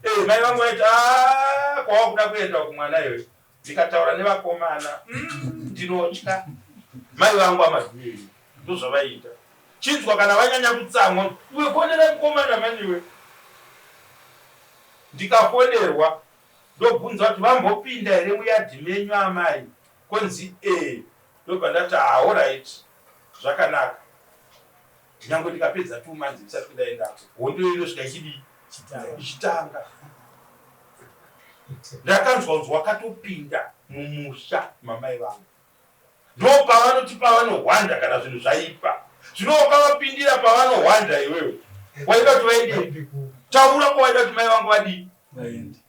Eh, mai vangu vaiti ah, kwawakuda kuenda kumwana iwe. Ndikataura nevakomana mm, ndinotya. Mai vangu amadhuiri ndozvavaiita. Chinzwa kana vanyanya kutsamwa, iwe fonera mukomana mani iwe. Ndikafonerwa ndobvunza kuti vambopinda here muyadhi menyu amai, konzi eh. Ndobva ndati ah, alright zvakanaka. Nyangwe ndikapedza two months ndisati ndaendako, hondo iyo inosvika ichidii? Ichitanga. Ndakanzwa kunzi wakatopinda mumusha mamai vangu. Ndopavanoti pavanohwanda kana zvinhu zvaipa. Zvino wakavapindira pavanohwanda iwewe. Waida kuti vaende? Taura kwawaida kuti mai vangu vadii? Vaende.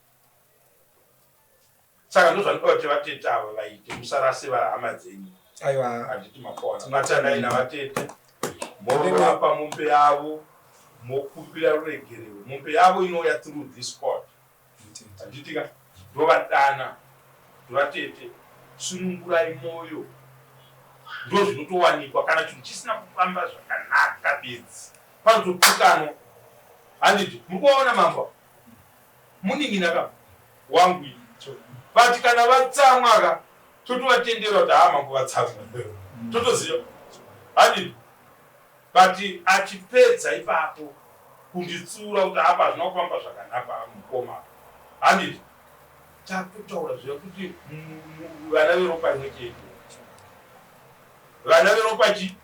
Saka ndozvandinoda kuti vatete ava vaite, musarase hama dzenyu. Aiwa. Handiti makaona. Batanai navatete morovapa mombe yavo mokumbira ruregerero. Mombe yavo inouya through this court. Handiti ka? Ndovadana vatete sunungurai moyo. Ndozvinotowanikwa kana chinhu chisina kufamba zvakanaka bedzi. Panototukanwa. Handiti muri kuvaona mambo? Munin'ina ka wangu ini but kana vatsamwa ka totovatendera kuti haa mambo vatsamwa totoziva handiti but achipedza ipapo kunditsura kuti apa hazvina kufamba zvakanaka mukoma handiti takutotaura zviya kuti vana veropa rimwe chete vana veropa chi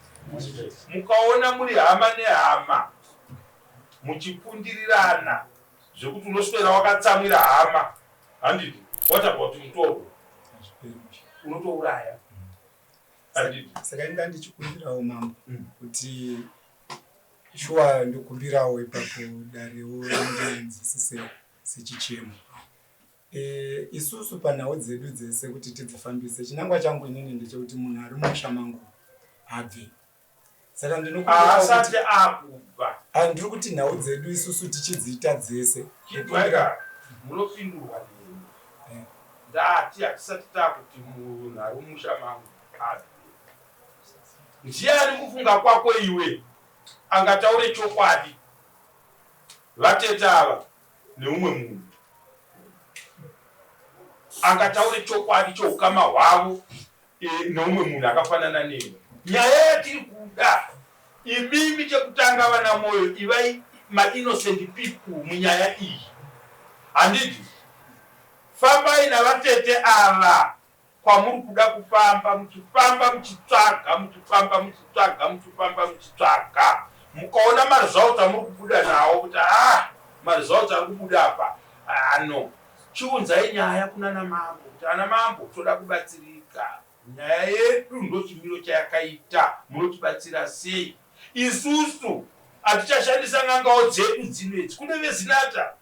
mukaona muri hama nehama muchipundirirana zvekuti unoswera wakatsamwira hama handiti what about mutorwa unotouraya handiti saka inda ndichikumbirawo mambo mm. kuti shuwa ndokumbirawo ipapo darewo rindinzwisise sechichemo e, isusu panhau dzedu dzese kuti tidzifambise chinangwa changu inini ndechekuti munhu ari mumusha mangu abve Saka ndinokuasati akubva. Ah, ndiri kuti nhau dzedu isusu tichidziita dzese. Chidwaika munopindurwa neni. Eh. Ndati hatisati takuti munhu ari mumusha mangu abve. Ndiani kufunga kwako iwe angataure chokwadi? Vatete ava. neumwe munhu angataure chokwadi choukama hwavo e, neumwe munhu akafanana nemi. Nyaya yatiri kuda imimi chekutanga vana Moyo ivai mainnocent people munyaya iyi handiti? Fambai navatete ava kwamuri kuda kufamba muchifamba muchitsvaga muchifamba muchitsvaga muchifamba muchitsvaga mukaona maresults amuri kubuda nawo kuti ah maresults ari kubuda apa ah no chiunzai nyaya kunana mambo kuti ana mambo toda kubatsirika nyaya yedu ndochimiro chayakaita munotibatsira sei isusu hatichashandisa n'angawo dzedu dzino idzi kune vezinata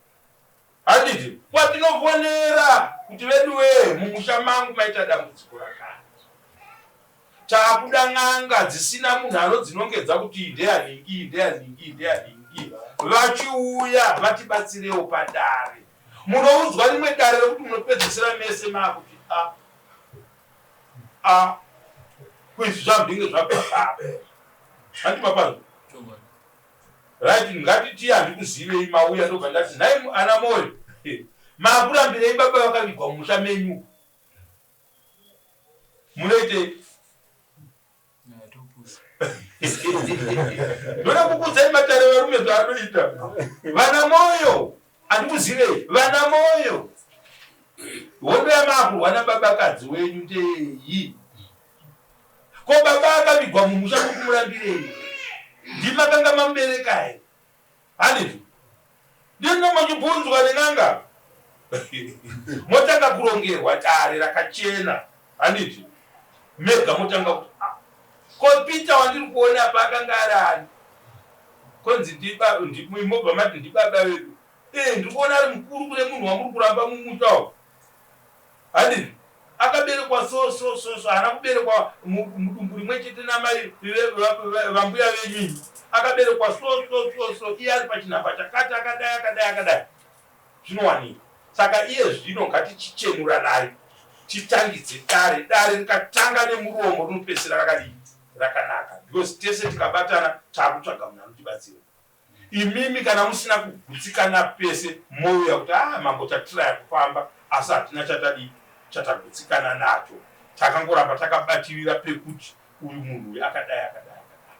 Handiti kwatinofonera kuti veduwee mumusha mangu maita dambudziko rakati. Taakuda n'anga dzisina munhu anodzinongedza kuti iyi ndeyanhingi, iyi ndeyanhingi, iyi ndeyanhingi. Vachiuya vatibatsirewo padare. Munoudzwa rimwe dare rekuti munopedzesera mese maakuti a a kuizvi zvambinge zvabva papi. Handiti mapanzwa? Right ngatitii handikuzivei mauya ndobva ndati nhai ana Moyo makurambirei baba vakavigwa mumusha menyu munoitei? Ndoda kukuudzai matare varume zvaanoita vana Moyo handikuzivei vana Moyo hondo yamakurwa nababakadzi wenyu ndeyei? Ko baba akavigwa mumusha muri kumurambirei? Ndimakanga mamubereka here? Handiti ndino muchibvunzwa nen'anga motanga kurongerwa dare rakachena handiti mega motanga kuti ah, ko Peter wandiri kuona apa akanga ari ani? Konzi mobva mati ndibaba vedu. Eh, ndiri kuona ari mukuru kune munhu wamuri kuramba mumusha umu. Handiti akaberekwa so so so so haana kuberekwa mudumbu rimwe chete namai vambuya venyu imi akaberekwa so so so so iye ari pachinhamba chakati akadai akadai akadai zvinowanika saka iye zvino ngatichichenuranai titangidze dare dare rikatanga nemuromo rinopedzisira rakadii rakanaka because tese tikabatana takutsvaga munhu anotibatsira Imimi kana musina kugutsikana pese mouya kuti ah mambo tatiraya kufamba asi hatina chatadii chatagutsikana nacho takangoramba takabatirira pekuti uyu munhu uyu akadai akadai akadai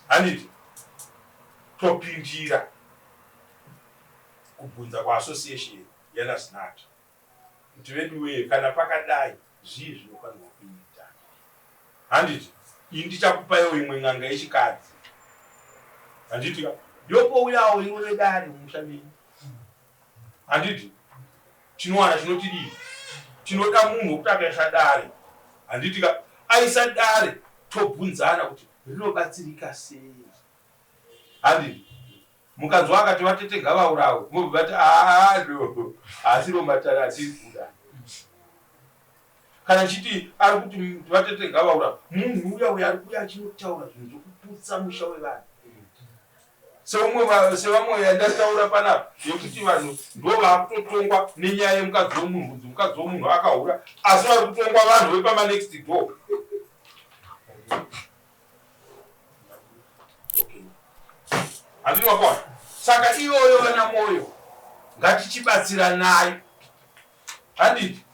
handiti topindira kubvunza kuassociation yanaZinatha Kuti veduwee kana pakadai zvii zvinofanirwa kuita. Handiti ini ndichakupaiwo imwe n'anga yechikadzi. Handiti ka yopouyawo irove dare mumusha menyu. Handiti tinowana chinotidii? Tinoda munhu wekuti akaisa dare. Handiti ka aisa dare tobvunzana kuti rinobatsirika sei. Handiti Mukanzwa akati vatete ngavaurawe mobva mati haa no haasiro matare atiri kuda. Kana chiti ari kuti vatete ngavaurawe munhu uya uya ari kuuya achinotaura zvinhu zvekuputsa musha wevanhu. Seumwe sevamwe yandataura panapa yekuti vanhu ndo vaakutotongwa nenyaya yemukadzi wemunhu kunzi mukadzi wemunhu akahura asi vari kutongwa vanhu vepama next door. Handiti makona? Saka iyoyo vana Moyo ngatichibatsiranai. Handiti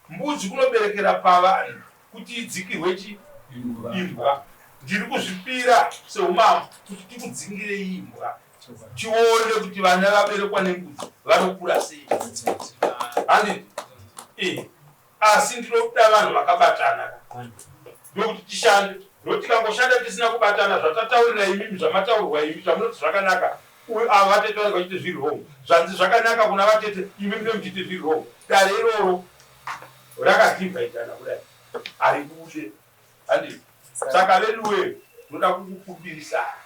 mbudzi kunoberekera pavanhu kuti idzikirwe chi imbwa. Ndiri kuzvipira seumambo kuti tikudzingire imbwa tione kuti vana vaberekwa nembudzi vanokura sei. Handiti? Eh. Asi ndinoda vanhu vakabatana ndokuti tishande nokuti tikangoshanda tisina kubatana zvatataurira imimi zvamataurwa imi zvamunoti zvakanaka uyu ava vatete vanenge vachiti zviri wrong zvanzi zvakanaka kuna vatete imi mune muchiti zviri wrong dare iroro rakadhivhaidhana kudai haribude handiti saka veduwe ndoda kukukumbirisai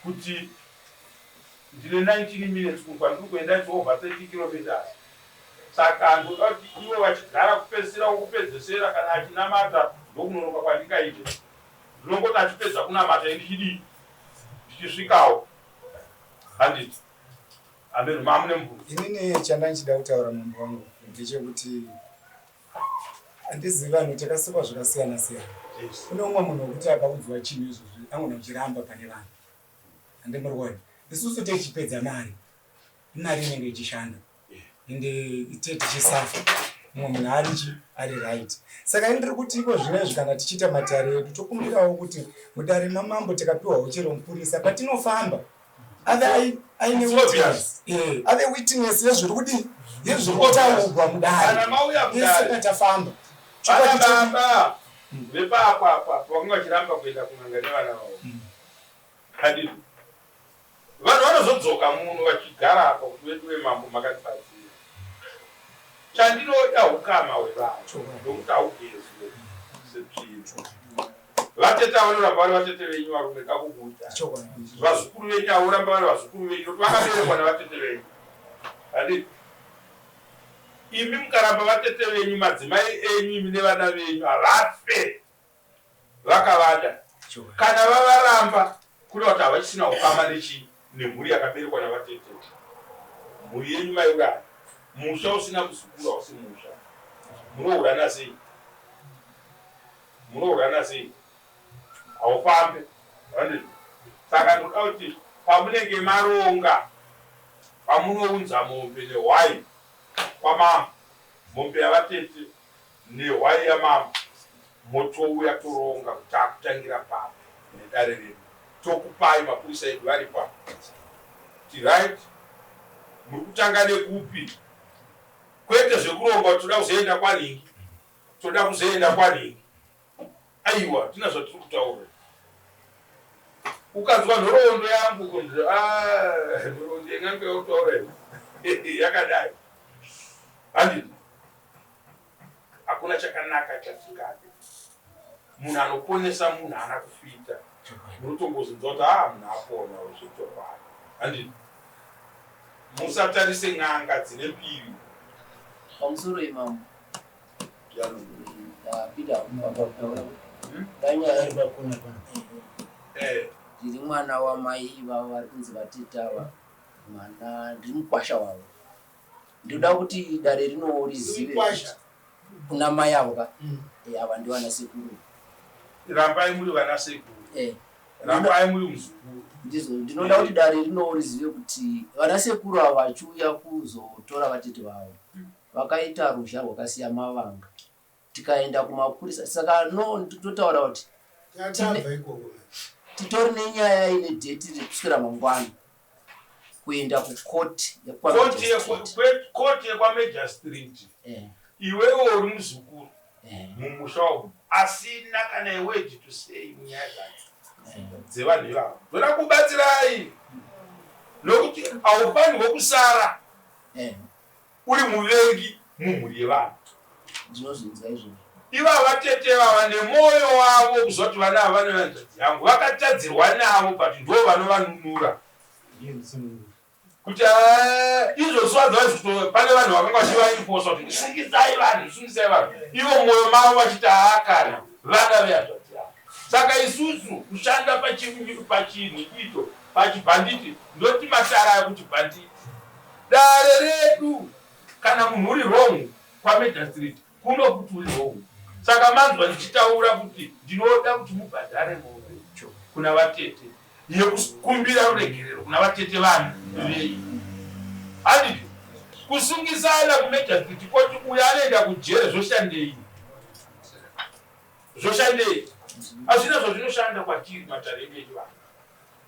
kuti ndine 19 minutes kwandiri kuenda it's over 30 kilometers Saka ndoda kuti ivo vachigara kupedzisira wokupedzesera kana achinamata ndokunonoka kwandingaite. Ndinongoti achipedza kunamata ini ndichidii? Ndichisvikawo. Handiti? Amen. Mamune mubvunzo. Inini chandanchida kutaura mambo wangu ndechekuti handizivi vanhu takasikwa zvakasiyana siyana. Kune umwe munhu wekuti akaudzwa chinhu izvozvi angona kuchiramba pane vanhu. Handimurikuona. Isusu techipedza mari. Imari inenge ichishanda ende ite tichisafa mumwe munhu arichi ari right. Saka ini ndiri kuti iko zvinezvi kana tichiita matare edu tokumbirawo kuti mudare mamambo tikapiwawo chero mupurisa patinofamba ave aine witness eh, ave witness yezviri kudii yezviri kutaurwa mudare ese patafamba. Vana baba vepaapo apa vakanga vachiramba kuenda kun'anga nevana vavo. Handiti vanhu vanozodzoka muno vachigara apa kuti veduwe mambo makatibatsira. Chandinoda hukama hwevanhu nokuti haugezwe setsvina. Vatete ava vanoramba vari vatete venyu varume kakukuudzai. Vazukuru venyu avo voramba vari vazukuru venyu nokuti vakaberekwa navatete venyu. Handiti imi mukaramba vatete venyu madzimai enyu imi nevana venyu havafe vakavada. Kana vavaramba kureva kuti havachisina ukama nechii nemhuri yakaberekwa navatete. Mhuri yenyu maiuraya. Musha usina muzukuru hausi musha. Munohurana sei? Munohurana sei? Haufambe. Handizvo? Saka ndinoda kuti pamunenge maronga pamunounza mombe nehwai kwamambo, mombe yavatete nehwai yamambo, motouya toronga kuti takutangira papi nedare redu. Tokupai mapurisa edu aripo apa. Kuti right, muri kutanga nekupi? Kwete zvekuronga kuti toda kuzoenda kwanhingi, toda kuzoenda kwanhingi. Aiwa, tina zvatiri kutaura. Ukanzwa nhoroondo yangu kunzi ah, nhoroondo yen'anga yautaura iyi yakadai. Handiti hakuna chakanaka chatingade. Munhu anoponesa munhu haana kufita. Munotongozonzwa kuti ah, munhu apona zvechokwadi. Handiti musatarise n'anga dzine mbiri. Pamusoro imambo. Ndiri mwana wamai ivava vari kunzi vatete ava, mwana ndiri mukwasha wavo. Ndinoda kuti dare rinowo rizive kuna mai avo ka eh, ava ndivana sekuru. Rambai muri vana sekuru. Eh. Rambai muri muzukuru. Ndizvo ndinoda kuti dare rinowo rizive kuti vana sekuru ava vachiuya kuzotora vatete vavo. Vakaita ruzha rwakasiya mavanga tikaenda kumapurisa saka no totaura kuti titori nenyaya ine dheti rekuswera mangwana kuenda kukoti yekwamajastreet eh. Iwewe uri muzukuru eh. Mumusha umu asina kana iword to say munyaya dzacho eh. Dzevanhu ivavo ndoda kubatsirai nokuti haufanirwe kusara uri muvengi mumhuri yevanhu. Ndinozvinzwa izvozvo. Ivava tete vava nemwoyo wavo kuzoti vana ava vane hanzvadzi yangu vakatadzirwa navo but ndo vanovanunura kuti ah, izvo zuva pane vanhu vakanga vachivaimposa kuti sungisai vanhu sungisai vanhu ivo mwoyo mavo vachiti haakana vana vehanzvadzi yavo. Saka isusu kushanda pachinhu icho pachibhanditi ndoti matara akuti bhanditi. Dare redu kana munhu uri wrong kwamajustreet kuno kuti uri wrong. Saka manzwa ndichitaura kuti ndinoda kuti mubhadhare mombe kuna vatete yekukumbira ruregerero kuna vatete vanhu vei. Handiti kusungisana kumajustreet koti uyo anoenda kujere zvoshandei? Zvoshandei? Hazvina zvazvinoshanda kwatiri matare edu echivanhu.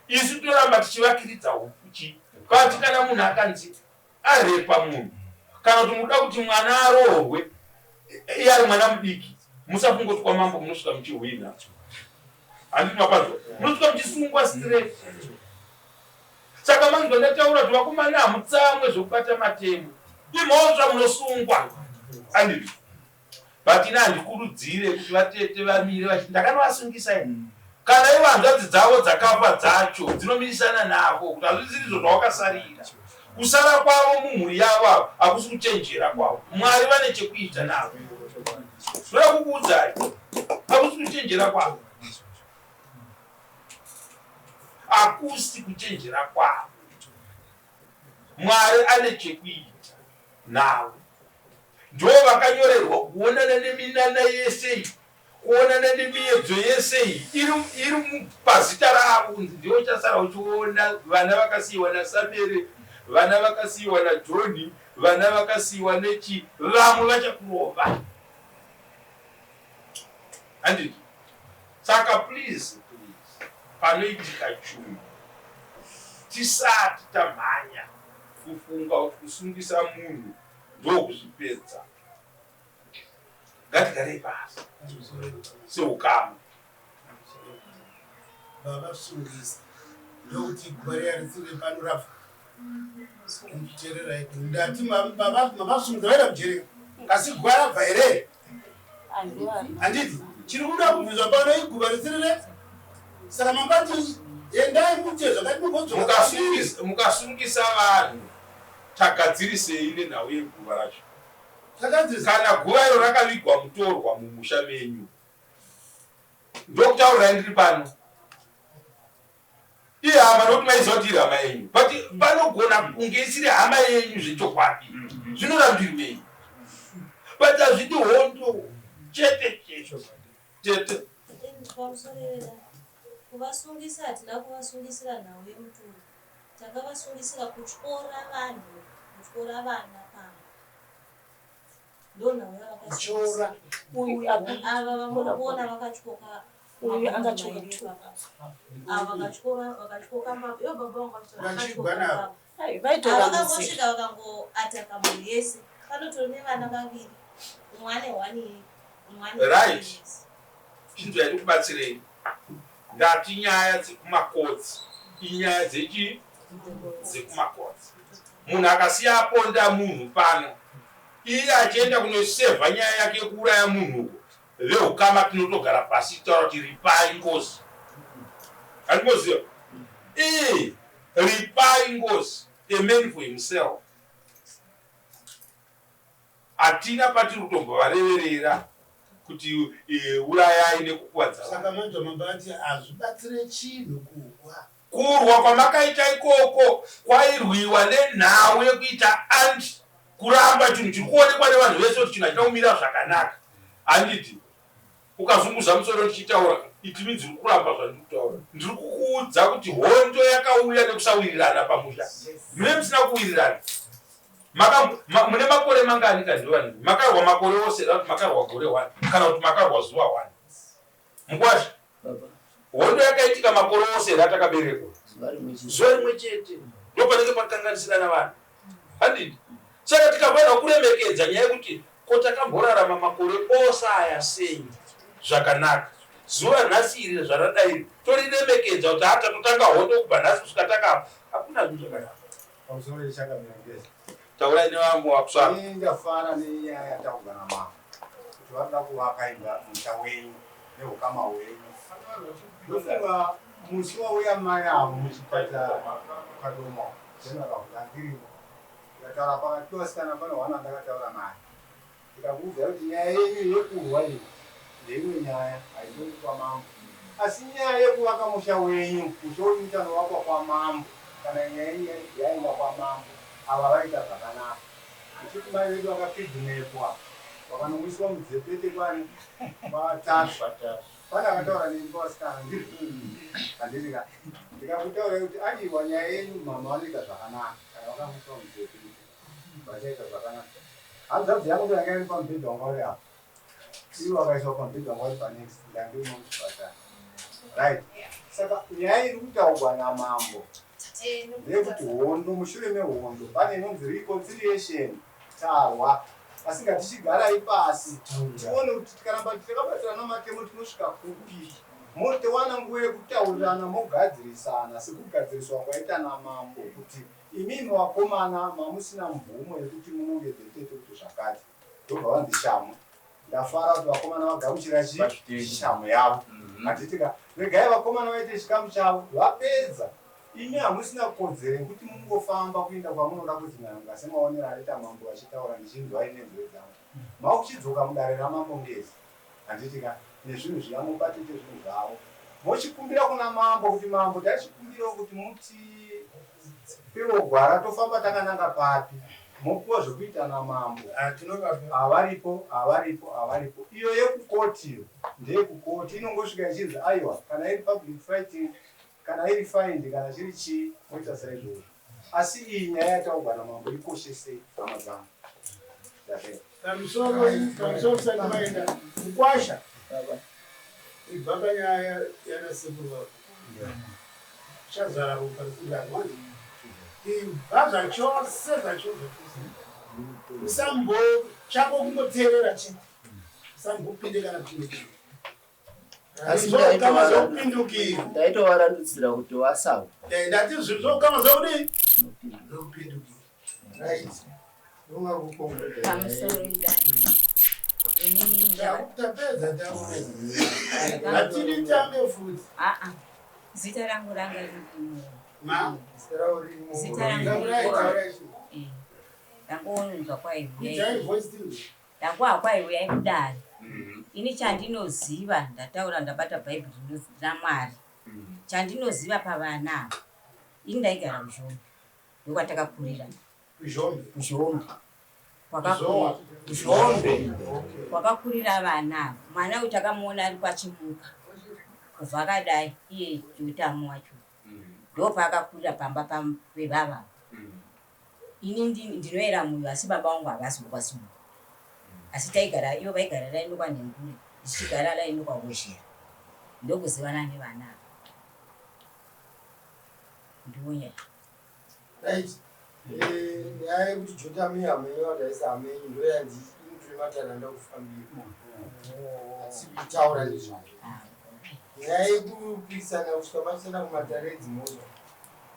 Isu toramba tichivakiridza huchi but kana munhu akanzi arepa munhu kana kuti muda kuti mwana aroorwe iye ari mwana mudiki musafunga kuti kwamambo munosvika muchihwina. Handiti mapanzwa? Munosvika muchisungwa straight. Saka manzwa ndataura kuti vakomana hamutsamwe zvekubata matemo. Imhosva munosungwa. Handiti? But ini handikurudzire kuti vatete vamire vachiti ndakanovasungisa ini. Kana ivo hanzvadzi dzavo dzakafa dzacho dzinomirisana navo kuti hazvisiri izvo zvawakasarira. Kusara kwavo mumhuri yavo ava hakusi kuchenjera kwavo. Mwari vane chekuita navo. Ndoda kukuudzai. Hakusi kuchenjera kwavo. Hakusi kuchenjera kwavo. Mwari ane chekuita navo. Ndivo vakanyorerwa kuonana neminana yese iyi, kuonana nemiyedzo yese iyi iri, iri pazita ravo kunzi ndiwe uchasara uchiona vana vakasiyiwa naSamere, Vana vakasiyiwa naJohn, vana vakasiyiwa nechi, vamwe vachakurova. Handiti? Saka please, please, panoitika chunhu tisati tamhanya kufunga kuti kusungisa munhu ndokuzvipedza. Ngatigarei pasi seukama. Vavasungisa ndokuti guva riya risiri pano rafa. Teererai, ndati mavasungisa vaenda kujeri, asi guva rabva here? Handiti chiri kuda kubviswa pano iguva risiri re saka mambati endai mute zvakati mugodzoka. Mukasungisa vanhu tagadzirisei nenhau yeguva racho? Kana guva iro rakavigwa mutorwa mumusha menyu, ndokutaurirai ndiri pano, ihama nokuti maiziva kuti iri hama yenyu, but panogona kunge isiri hama yenyu zvechokwadi, zvinorambirwei? But hazvidi hondo chete chete tete. Kuvasungisa hatina kuvasungisira nhau yemutunhu, takavasungisira kutyora vanhu, kutyora vana pamba, ndonhau yavakatyora ava vamuri kuona vakatyoka. Uyu akatyoka. Ava vakatyora, vakatyoka mbabvu ivo baba vangu Vachigwa navo. Vakangosvika vakangoataka mhuri yese. Panotori nevana vaviri, umwe ane 1 year, umwe ane 3 years. Chinzwai ndikubatsirei. Ndati nyaya dzekumakotsi inyaya dzechi dzekumakotsi. Munhu akasiya aponda munhu pano, iye achienda kunosevha nyaya yake yekuuraya munhu uko, veukama tinotogara pasi titaura kuti ripai ngozi. Handimoziva ee, ripai ngozi, a man for himself. Hatina patiri kutombovareverera kuti urayai nekukuvadza vanhu. Saka manje mambati hazvibatsire chinhu kurwa. Kurwa kwamakaita ikoko kwairwiwa nenhau yekuita anti kuramba chinhu chiri kuonekwa nevanhu vese kuti chinhu hachina kumira zvakanaka. Handiti ukazunguza musoro ndichitaura, it means uri kuramba zvandiri kutaura. Ndiri kukuudza kuti hondo yakauya nekusawirirana pamusha. Mune musina kuwirirana. Mune makore mangani kandivanhu? Makarwa makore ose kana kuti makarwa gore 1 kana kuti makarwa zuva 1? Mukwasha, hondo yakaitika makore ose here atakaberekwa? Zuva rimwe chete ndo panenge pakanganisirana vanhu, handiti? Saka tikafanira kuremekedza nyaya yekuti ko takamborarama makore ose aya sei zvakanaka, zuva nhasi iri zvaradai iri toriremekedza kuti hata totanga hondo kubva nhasi kusvika takafa, hakuna zvinhu zvakanaka. Pamusoro yechakamira ngezi. Taurai nevamwe wakusvaka. Ini ndafara nenyaya yataurwa namambo kuti varikuda kuvaka imba musha wenyu neukama hwenyu. Ndofunga musi wauya mai avo muchipatara kuKadoma General, ndandirimo, ndikataura pakati pevasikana pane hwana ndakataura naye, ndikakuudzai kuti nyaya yenyu yekurwa iyi ndeimwe nyaya, haindongi kwamambo, asi nyaya yekuvaka musha wenyu, musha wenyu uchanovakwa kwamambo kana nyaya yenyu yaenda kwamambo. Ava vaita zvakanaka uchiti mai vedu vakakidnepwa vakanowiswa mudzepete kwani kwaTasvu. Pane akataura neni pavasikana, ndizvo handiti ka? Ndikakutaurai kuti aiwa, nyaya yenyu mama vanoita zvakanaka, kana vakamuiswa mudzepete vachaita zvakanaka. Hanzvadzi yangu ndo yanga iri pamubhedha wanga uri apa, ivo vakaiswa pamubhedha wanga uri panext, ndandiri muchipatara, right? Saka nyaya iri kutaurwa namambo ndeyekuti hondo, mushure mehondo pane inonzi reconciliation. Tarwa, asi ngatichigarai pasi tione kuti tikaramba takabatirana matemo tinosvika kupi. Motowana nguva yekutaurirana, mogadzirisana sekugadziriswa kwaita namambo kuti imimi vakomana mamusina mvumo yekuti munonge tete kuti zvakati, ndobva vanzi shamu. Ndafara kuti vakomana vagamuchira chishamu yavo, handiti ka? Regai vakomana vaite chikamu chavo, vapedza imi hamusina kodzero yekuti mungofamba kuenda kwamunoda kudzin'anga. Semaonero aita mambo vachitaura, ndichinzwai nenzeve dzangu, makuchidzoka mudare ramambo Ngezi, handiti ka? Nezvinhu zviya mubatite zvinhu zvavo, mochikumbira kuna mambo kuti mambo, tachikumbirawo kuti mutipewo gwara, tofamba takananga papi? Mopuwa zvekuita namambo. Havaripo, havaripo, havaripo. Iyo yekukoti iyo ndeyekukoti, inongosvika ichinzi aiwa, kana iri public fighting, kana iri find, kana chiri chii, moita saizvozvo. Asi iyi nyaya yataurwa namambo ikoshesei hama dzangu. Ndapedza. Pamusoro pamusoro tisati maenda mukwasha ibva panyaya yana sekuru vako chazara ropa risingadi ibva zvachose zvachose zvachose usambo chako kungoteerera chete usambopinde kana chimwe chinhu Asi Zvokama zvokupindukira ndaitovarandutsira kuti vasawa Eh, ndati zvinhu zvokama zvokudii zvokupindukira Right. Ndonga kukongoda. Pamusoro idai. Inini ndava- tapedza tapedza hatidi tange futi Ah, ah. Zita rangu ranga riri ma Zita ravo riri Zita rangu taurai taurai Eh, ndangoonzwa kuitai kwaiuya voice thing ndangwa kwaiuyai kudare ini chandinoziva ndataura ndabata bhaibheri ramwari chandinoziva pavana ava ini ndaigara kuzhombe ndokwatakakurira kuzhombe kuzhombe Zowa. kuzhombe kwakakurira vana ava mwana uyu takamuona ari kwachimuka kubva akadai iye jotamu wacho ndopaakakurira pamba pevava ini ndinoera muyo asi baba vangu havasi vokwasimuka asi taigara ivo vaigara raino kwanhengure ndichigara raino kwawozhera ndokuzivana nevana ava ndiuya Right. Eh, nyaya yekuti Jotamu ihama yenyu vati hama yenyu ndoyanzi inotore matare anoda kufambira. Hatisi kuitaura nezvayo. Nyaya yekupikisana kusvika machisana kumatare edzimhosva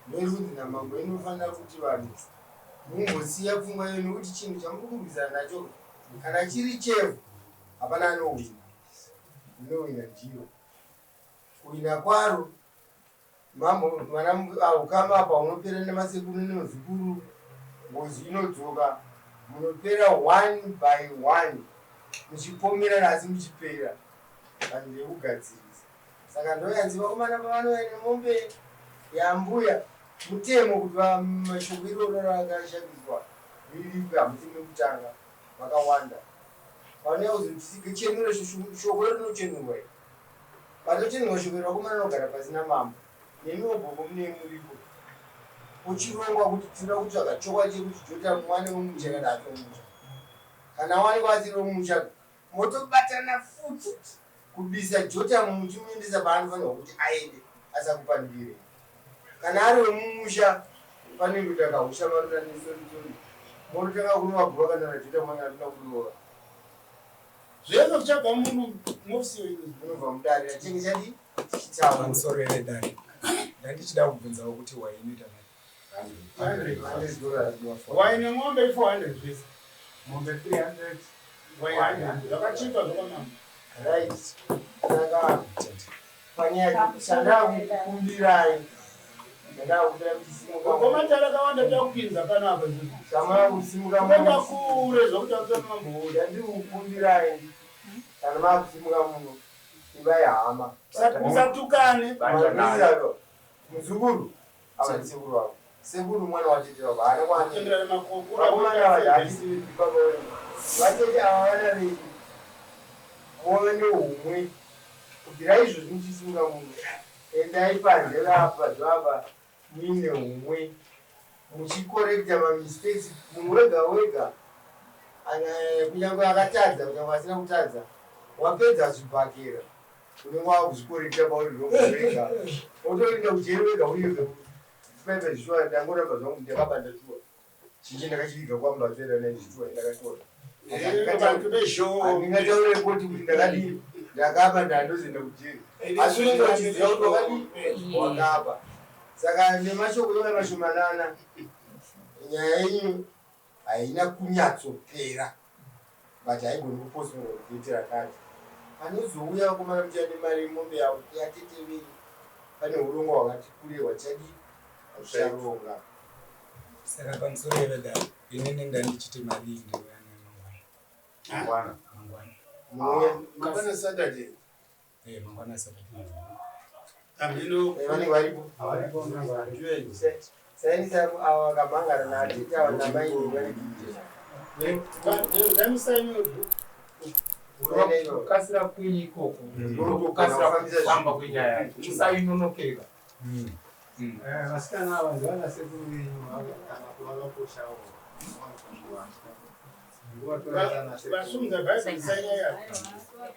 ndoiri kunzi namambo inofanira kuti vanhu mumbosiya pfungwa yenyu nekuti chinhu chamuri kurwisana nacho kana chiri chevhu hapana anohwina. Unohwina ndiro. Kuhwina kwaro mambo vana ukama apa unopera nemasekuru nemazukuru ngozi inodzoka munopera one by one muchipomerana asi muchipera vanhu vekugadzirisa saka ndoyanzi vakomana pavanouya nemombe yambuya mutemo kuti mashoko iroro rakashandiswa riripe hamusi mekutanga vakawanda vanouya kuzochenura shoko rinochenurwa iri panochenurwa shoko iri vakomana vanogara pasi namambo nemiwo gogo mune muripo uchirongwa kuti tinoda kutsvaga chokwadi chekuti jota mwana wemumusha kana ati wemumusha kana wanikwa asiri wemumusha motobatana futi kubisa jota muchimuendesa paanofanirwa kuti aende asakupandukire kana ari wemumusha panenge takahusha marunanesorisori mototanga kurova guva kana rajota mwana atona kurova zvese zvichabva munhu mofisi munobva mudare achinge chadi tichitaura Pamusoro yedare ndandichida kubvunzawo kuti wai inoita mari waine mombe i400 zvese mombe 300 Wai 100 zvakachipa zvakanaka right saka panyaya chandakukumbirai chandakukumbira kuti simuka komatare akawanda takupinza panapa chamaya kusimuka kuenda kure zvokuti amusana mambouri yandiri kukumbirai kana makusimuka muno ivai hama musatukane Makuisaro, muzukuru ava ndisekuru vako sekuru mwana watete vako haana kwana kutenderana makoko vakomana ava hatisi baba wenyu vatete ava vana venyu move neumwe kubvira izvozvi muchisimuka muno endai panze apa zvapa muine umwe muchikorekta mamistakes munhu wega wega kunyange akatadza kunyange asina kutadza wapedza zvibhakera unenge wakuzvikorekta pauri wega wotoenda kujeri wega uri wega paipa zvishuwa ndangoramba zvangu ndakaba ndashuwa chinji ndakachiviga kwambatera naizvishuwa ndakatora handingataure koti kuti ndakadii ndakaba ndandozoenda kujeri asi unenge uchiziva kuti wakadii wakaba saka nemashoko iwaya mashomanana nyaya yenyu haina kunyatsopera but haigoni kupostponwa kudheti rakati panozouya vakomana muchiya nemari yemombe yavo yatete venyu pane urongwa hwakati kure hwachadii hwacharonga saka pamusoro yevedare inini ndandichiti mari iyi ndouya nayo mangwana mangwana mangwana mangwana saturday Eh, mangwana saturday amhino vanenge varipo sainisa ava vakamhangara naatete ava namaini ndamusaini kukasira kwenyu ikoko ndokukasira kufamba kwenyaya yacho musainonokera. Eh, vasikana ava ndivana sekuru venyu kana kuvakakoshawo. Vasumudza bhaibheri sanyaya.